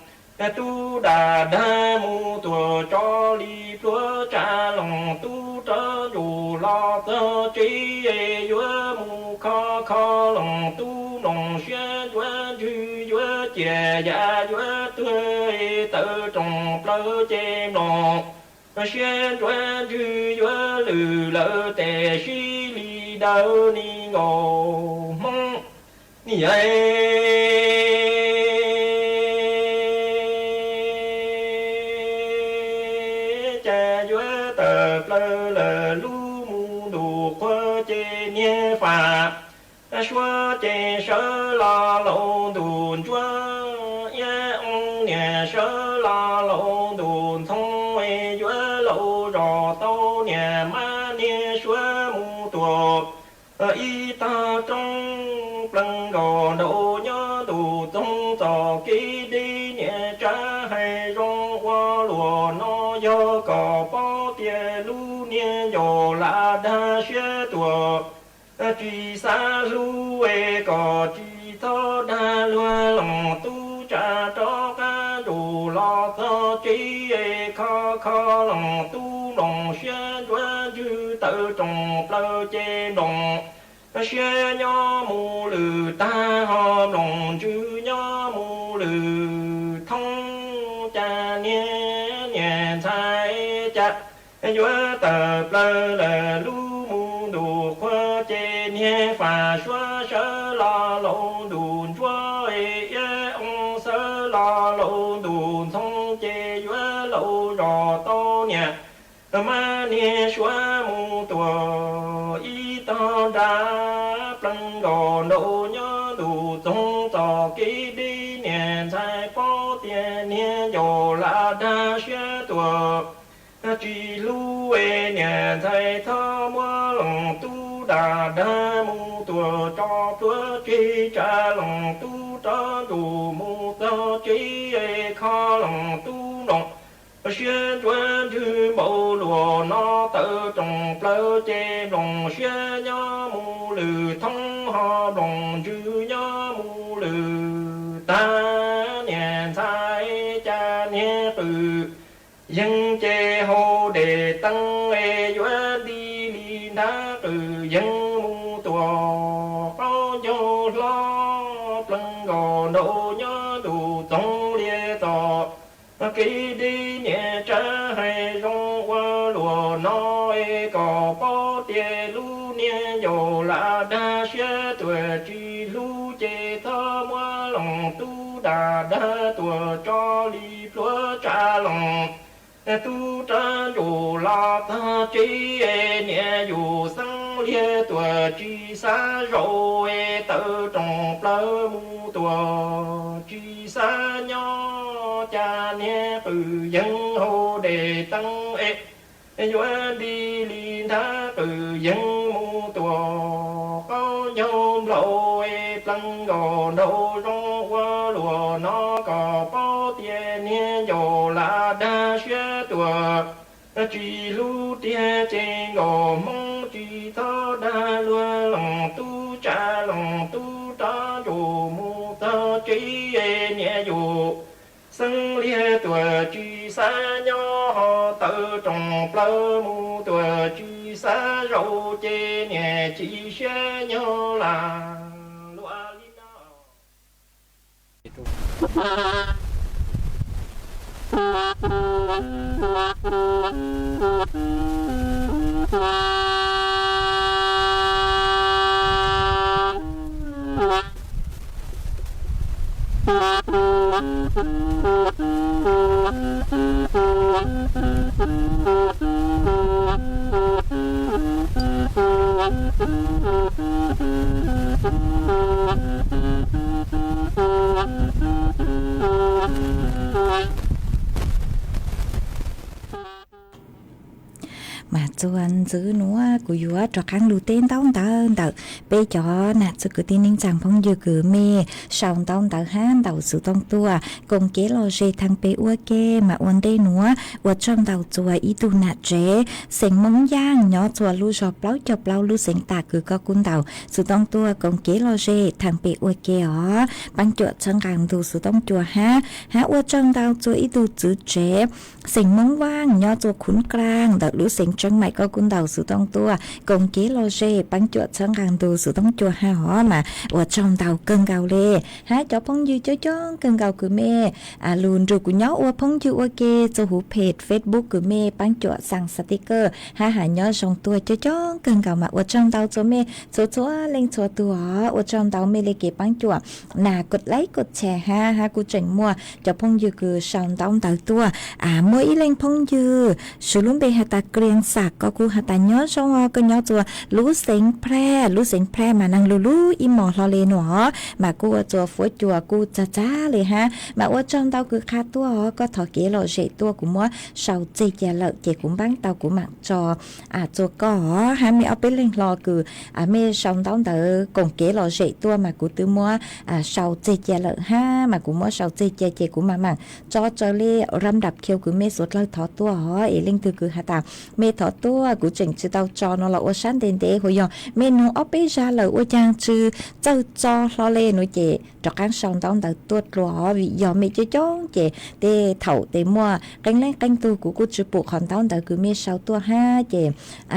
tub dag dag mus tuag tso li plhuav tsa loos tub rov ntsum los txog tsev yuav mus kho kho loos tub mloog siab ntsuav ntswg yuav ciam yam yuav tuag tawm roos plaws ces mloog siab ntsuav ntswg yuav lwm lawm tes sib li daws ni nkaus hmoob. Nim yog cas yuav tawm plaws lawm lub mus ntuj qhua ces niag fam suab ces sawv los laus ntuj ntsuab iab oo niam sawv los laus ntuj ntxhoo yuav laus zos tau niam mas niag suab mus tuag ib tog roob plees nkaus nraum nyob ntuj txoov txom kev deb niam tsa hais zoo ua luam no yog kom paub tias lub niag ncaus lam dag siab tuag tsis xav hlub es kom tsis txhob dag luag loos tub tsa rov qab ntsum los txog tsev es kho kho loos tub mloog siab ntsuav ntswg tawm roos plaws ces mloog siab nyob mus lwm tag ho mloog ntswg nyob mus lwm thoob cas niag niam ntxhais cas yuav tawm plaws lawm lub mus ntuj qhua ces niag fam suab sawv los laus ntuj ntsuab iab oo sawv los laus ntuj ntxhoo ces yuav laus zos tau niam mas niag suab mus tuag ib tog nrad plees nkaus nraum nyob ntuj txoov txom kev deb niam ntxhais paub tias niag ncaus lam dag siab tuag tsis hlub es niam ntxhais txhob muab loos tub dag dag mus tuag tso plhuav tseg tsa loos tub rov ntsum mus txog tsev kho loos tub mloog siab ntsuav ntswg npaum luam no tawm roos plaws ces mloog siab nyob mus lwm thoob ho mloog ntswg nyob mus lwm tag niam ntxhais cas niag qwm yeeg ces hau dej teeb es yuav nti li nrab qwm yeeg mus tuag qaub ncaug hlob plees nkaus nraum nyob ntuj txoov liab txom kev deb niam tsa hais zoo ua luam no es kom paub tias lub niag ncaus lam dag siab tuag tsis hlub ces txhob muab loos tub dag dag tuag tso li plhuav tsa loos tub rov ntsum los txog tsev niam yus xeeb liag tuag tsis xav zaum es tawm roos plaws mus tuag tsis xav nyob cas Qws yeeb hauv dej teeb es yuav li li nthab qws yeeb mus tuam qaub ncaug nplaum es pleev nkaus nraum zoov ua luam no kom paub tias niag ncaus lam dag siab tuaj. Tsis hlub tiag ces nkaus hmoob tsis txhob dag luag leej tub tsa leej tub rov ntsum mus txog tsev niam yus. Xeeb liag tuaj tsis xav nyob ho tawm rooj plaws mus tuaj tsis xav zaum ces niam tsis siab nyob lam luaj li no. Mas txuas ntxiv nuav kuv yuav rov qaab lug teb ntaub ntawv ntawm peb cov nam txiv kwv tij neej tsaa phooj ywg kws mej sau ntaub ntawv hab ntaus xuv tooj tuaj koom kev lom zem theem pem ua ke. Mas ua ntej nuav ua tsaug ntau txuas ib tug nam tsev xeem Moob Yaaj nyob txuas lub zog plaub caug plaub lub xeev Tam kws koj kuj ntaus xuv tooj tuaj koom kev lom zem theem pem ua ke os. Paab cuam txhawb nqaa ntu xuv tooj cua hab. Hab ua tsaug ntau txuas ib tug txiv tsev xeem Moob Vaaj nyob txuas Khuv Kaaj ntawm lub xeev Tseeb Maim koj kuj ntaus xuv tooj tuaj koom kev lom zem paab cuam txhawb nqaa ntu xuv tooj cua hab os. Mas ua tsaug ntau kawg nkaus le. Hab cov phooj ywg coob coob kawg nkaus kws mej lug nrug kuv nyob ua phooj ywg ua ke txuas huv page Facebook kws mej paab cuam xaa xativ kawj hab has nyob zoo tuaj coob coob kawg nkaus. Mas ua tsaug ntau txuas mej txhua txhua leej txhua tug os. Ua tsaug ntau mej le kev paab cuam nas kod laib kod tshare hab. Hab kuj tseem muaj cov phooj ywg kws sau ntaub ntawv tuaj. Muaj ib leej phooj ywg su lub npe has tas Kriam Xam koj kuj has tas nyob zoo os, koj nyob txuas lub xeev Phaj, lub xeev Phaj mas naag lug lub ib mos hlo le nuav os. Mas kuj ua txuas fuab cua kuj txag txag le hab. Mas ua tsaug ntau kws qha tuaj os, koj thov kev lom zem tuaj kuv muab sau txeg ca lawm ces kuv npaab tau kuv maam tso txuas koj os. Hab mej ob peb leeg hlo kws mej sau ntaub ntawv koom kev lom zem tuaj mas kuv twb muab sau txeg ca lawm hab. Mas kuv muab sau txeg ca ces kuv maam maam tso raws le ram dam khiu kws mej suav dlawg thov tuaj os. Es leej twg kws has tas mej thov tuaj kuv tseem tsi tau tso no los ua sab ntev ntev, hu yog mej nug ob peb zag lawm ua caag tsi txawj tso hlo le nuav ces rov qaab sau ntaub ntawv tuaj dlua os. Vim yog mej coob coob ces tej thaum tes muaj qee leej qee tug kuv kuj tsi pum qhov ntaub ntawv kws mej sau tuaj hab ces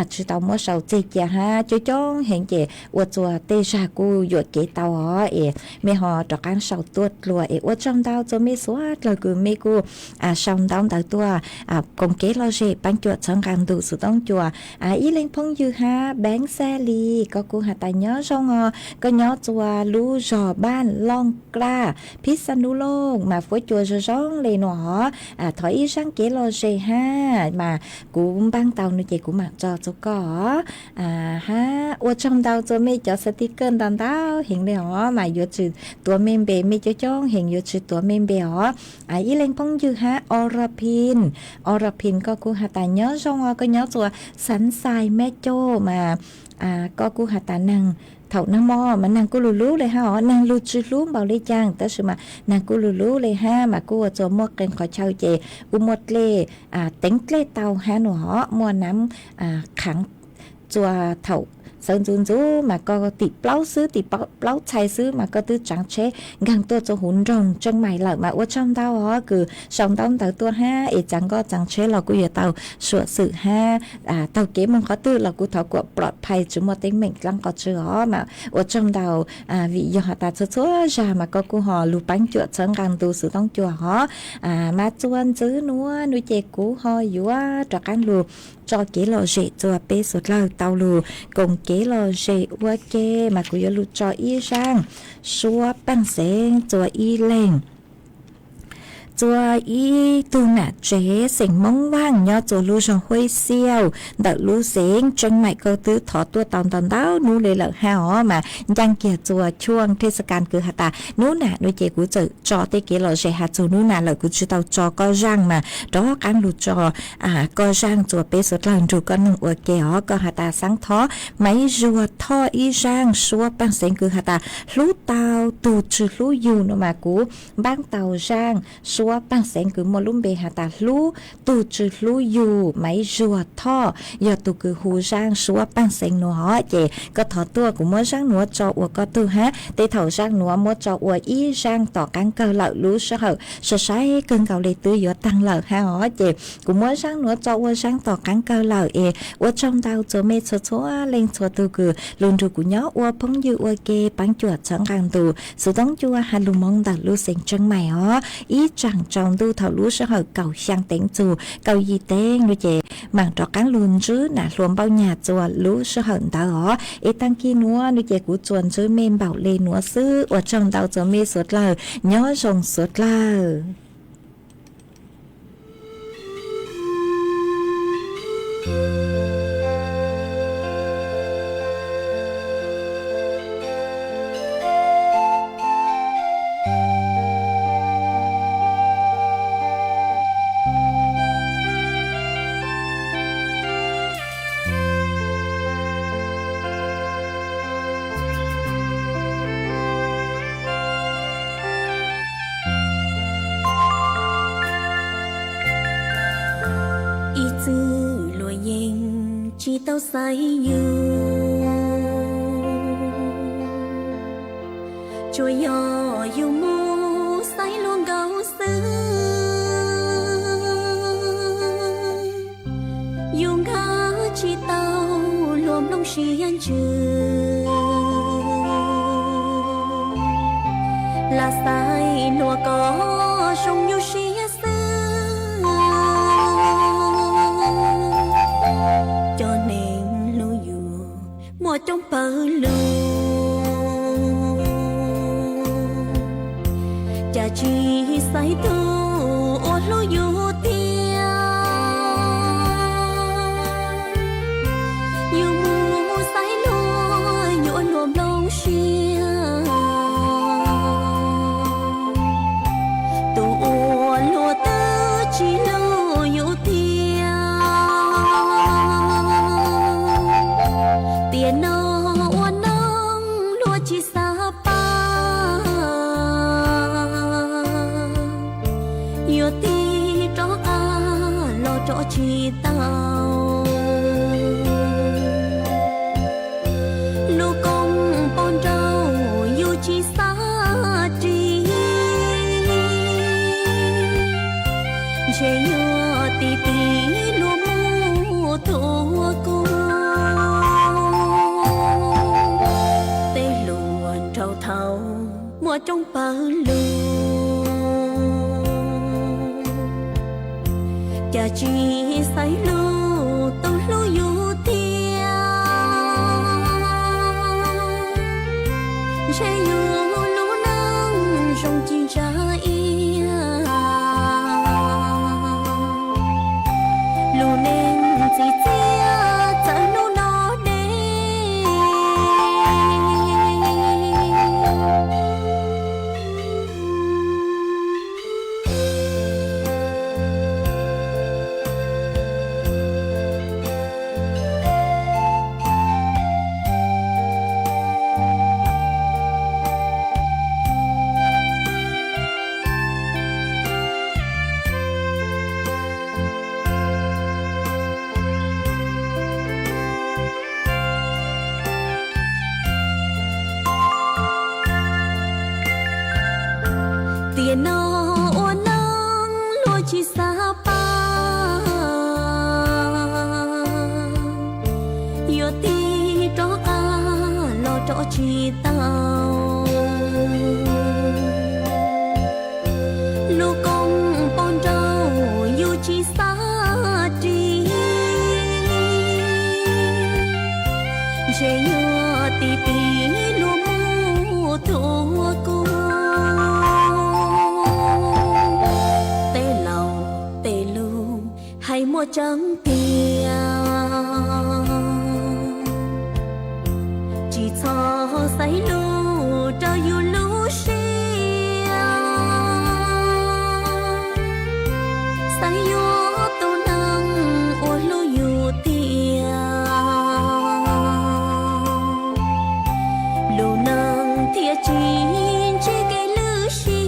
tsi tau muab sau txeg ca hab. Coob coob heev ces ua txuas tej zag kuj yuam kev tau os. Es mej ho rov qaab sau tuaj dlua es ua tsaug ntau txuas mej suav dlawg kws mej kuj sau ntaub ntawv tuaj koom kev lom zem paab cuam txhawb nqaa ntu xuv tooj cua. Ib leeg phooj ywg hab Peeb Xaj Lis koj kuj has tas nyob zoo os, koj nyob txuas lub zog Npaaj Looj Klaj, Phij Xaj Nuj Looj mas fuab cua zoo zoo le nuav os. Thov ib zaaj kev lom zem hab mas kuv npaab tau nuav ces kuv maam tso txuas koj os. Hab ua tsaug ntau txuas mej cov sticker ntau ntau heev le os, mas yuav tsi tuav mej npe, mej coob coob heev yuav tsi tuav mej npe os. Ib leeg phooj ywg hab Ora Phin, Ora Phin koj kuj has tas nyob zoo os, koj nyob txuas Xaav Xais Mej Coj mas koj kuj has tas naag thaum nag mo mas naag kuj lug lub le hab os, naag lug tsi hlub npaum le caag tab sis mas naag kuj lug lub le hab. Mas kuj ua txuas muaj qee qhov chaw ces kuj muaj dlej, teev dlej tau hab nuav os, muaj nab qhaav txuas thaum sawv ntxuv ntxuv mas koj tim plaub xwb, tim plaub txhais xwb mas koj twb tsaav tsheb nkaag tuaj txuas huv nroog Tseej Maim lawm. Mas ua tsaug ntau os kws sau ntaub ntawv tuaj hab es txaav nkoj txaav tsheb los kuj yuav tau suam xwm hab taug kev moog qhov twg los kuj thov kuam ploj phais tsi muaj teeb meem dlaab qhov tsi os. Mas ua tsaug ntau, vim yog has tas txhua txhua zag mas koj kuj ho lug paab cuam txhawb nqaa ntu xuv tooj cua os. Mas txuas ntxiv nuav nuav ces kuv ho yuav rov qaab lug tso kev lom zem txuas peb suav dlawg tau lug koom kev lom zem ua ke. Mas kuv yuav lug tso ib zaaj suab paaj xeeb txuas ib leeg. Txua ib tug nam tsev xeem Moob Vaaj nyob txua lub zog Huaib Xiauj ntawm lub xeev Tseeb Maim, koj twb thov tuaj tau ntau ntau hnub li lawm hab os, mas ncaaj kiag txua chuaj thej xa kas kws has tas hnub nam no ces kuv txawm tso tej kev lom zem has txug hnub nam lawm, kuv tsi tau tso koj zaaj mas rov qaab lug tso koj zaaj txua peb suav dlawg nrug koj noog ua ke os. Koj has tas Xaav Thov Maiv Zuag Thoj ib zaaj suab paaj xeev kws has tas hlub tau tug tsi hlub yug no mas kuv npaab tau zaaj suab paaj xeev kws muaj lub npe has tas hlub tug tsi hlub yug Maiv Zuag Thoj, yog tug kws hu zaaj suab paaj xeev nuav os. Ces koj thov tuaj kuv muab zaaj nuav tso ua koj tug hab. Tej thaum zaaj nuav muab tso ua ib zaaj tom qaab kawg lawm, lub sij hawm sai sai kawg nkaus le twb yuav taag lawm hab os. Ces kuv muab zaaj nuav tso ua zaaj tom qaab kawg lawm es ua tsaug ntau txua mej txhua txhua leej txhua tug kws lug nrug kuv nyob ua phooj ywg ua ke paab cuam txhawb nqaa ntus xuv toob ncua has lug moov ntawm lub xeev Tseeb Maim os. Ib tsaam tsaus ntuj thaum lub sij hawm kaum xyaa teev txug kaum yim teev no ces maam rov qaab lug ntsib nam hluas Npauj Nyag txua lub sij hawm ntawd os. Es taag kis nuav no ces kuv txuas ntsib mej npaum le nuav xwb, ua tsaug ntau txua mej suav dlawg, nyob zoo suav dlawg. Ib txwm luag yeej tsis tau xaiv yus, tsuas yog yus mus xaiv luag nkaus xwb. Yus nkag tsis tau luag nplooj siab ntsws, lam xaiv luag kom zoo yus siab xwb. Cov neeg hlub yus muaj coob pawg lug, cas tsis xaiv tug uas hlub yus tiag. Yus mus xaiv luag yuav luag nplooj siab, tus uas luag twb tsis hlub yus tiag. Tiam no ua neej luag tsis xav pab, yuav tig rov qab los rov tsis tau. Lub koob poj nrauj yus tsis xav ris, ntshe yuav tiv tiv luag mus thuam kuv. Tej hluas nraug thaum muaj coob pawg lug, cas tsis xaiv hlub tus hlub yus tiag. Ntshe yus lub neej zoo tsis ntsa iab, lub neej txiv txiab txawm hnub no deb. Tiam no ua neej luag tsis xav pab, yuav tig rov qab los rov tsis tau. Lub koob poj nrauj yus tsis xav ris, ntshe yuav tiv tiv luag mus thuam kuv. Tseeb tiag, tsis txhob xaiv lus rau yus lub siab, xaiv yuav tus neeg uas hlub yus tiag, lub neej thiaj tsis ntsib kev lwj siab.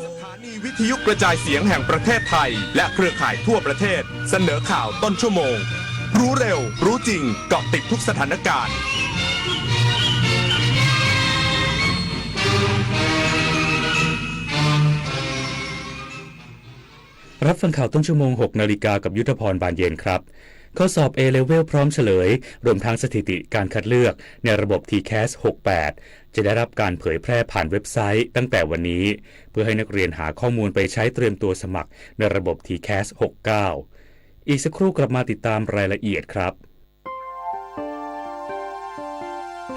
สถานีวิทยุกระจายเสียงแห่งประเทศไทยและเครือข่ายทั่วประเทศ เสนอข่าวต้นชั่วโมง รู้เร็ว รู้จริง เกาะติดทุกสถานการณ์ รับฟังข่าวต้นชั่วโมง หกนาฬิกา กับยุทธพร บานเย็นครับ ข้อสอบ A Level พร้อมเฉลย รวมทั้งสถิติการคัดเลือกในระบบ ทีแคส หกแปด จะได้รับการเผยแพร่ผ่านเว็บไซต์ตั้งแต่วันนี้ เพื่อให้นักเรียนหาข้อมูลไปใช้เตรียมตัวสมัครในระบบ ทีแคส หกเก้า อีกสักครู่กลับมาติดตามรายละเอียดครับ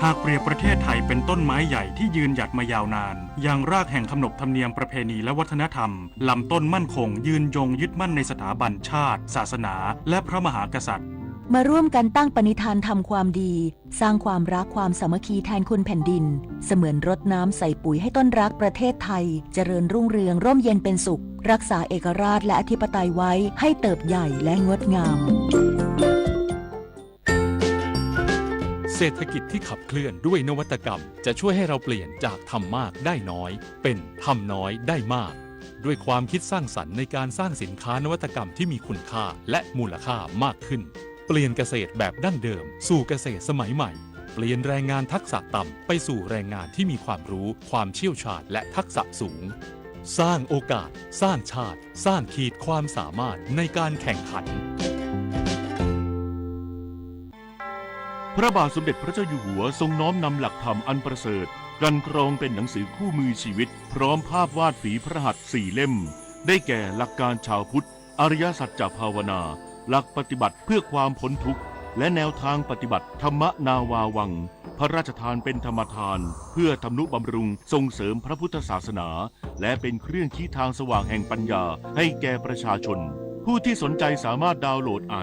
หากเปรียบประเทศไทยเป็นต้นไม้ใหญ่ที่ยืนหยัดมายาวนาน ยังรากแห่งขนบธรรมเนียมประเพณีและวัฒนธรรม ลำต้นมั่นคงยืนยงยึดมั่นในสถาบันชาติ ศาสนา และพระมหากษัตริย์ มาร่วมกันตั้งปณิธานทำความดี สร้างความรักความสามัคคีแทนคุณแผ่นดิน เสมือนรดน้ำใส่ปุ๋ยให้ต้นรักประเทศไทย เจริญรุ่งเรืองร่มเย็นเป็นสุข รักษาเอกราชและอธิปไตยไว้ให้เติบใหญ่และงดงาม เศรษฐกิจที่ขับเคลื่อนด้วยนวัตกรรม จะช่วยให้เราเปลี่ยนจากทำมากได้น้อย เป็นทำน้อยได้มาก ด้วยความคิดสร้างสรรค์ในการสร้างสินค้านวัตกรรมที่มีคุณค่าและมูลค่ามากขึ้น เปลี่ยนเกษตรแบบดั้งเดิมสู่เกษตรสมัยใหม่ เปลี่ยนแรงงานทักษะต่ำไปสู่แรงงานที่มีความรู้ ความเชี่ยวชาญ และทักษะสูง สร้างโอกาส สร้างชาติ สร้างขีดความสามารถในการแข่งขัน พระบาทสมเด็จพระเจ้าอยู่หัวทรงน้อมนำหลักธรรมอันประเสริฐ กลั่นกรองเป็นหนังสือคู่มือชีวิต พร้อมภาพวาดฝีพระหัตถ์สี่เล่ม ได้แก่หลักการชาวพุทธ อริยสัจจภาวนา หลักปฏิบัติเพื่อความพ้นทุกข์ และแนวทางปฏิบัติธรรมนาวาวัง พระราชทานเป็นธรรมทาน เพื่อทำนุบำรุงส่งเสริมพระพุทธศาสนา และเป็นเครื่องชี้ทางสว่างแห่งปัญญาให้แก่ประชาชน ผู้ที่สนใจสามารถดาวน์โหลดอ่าน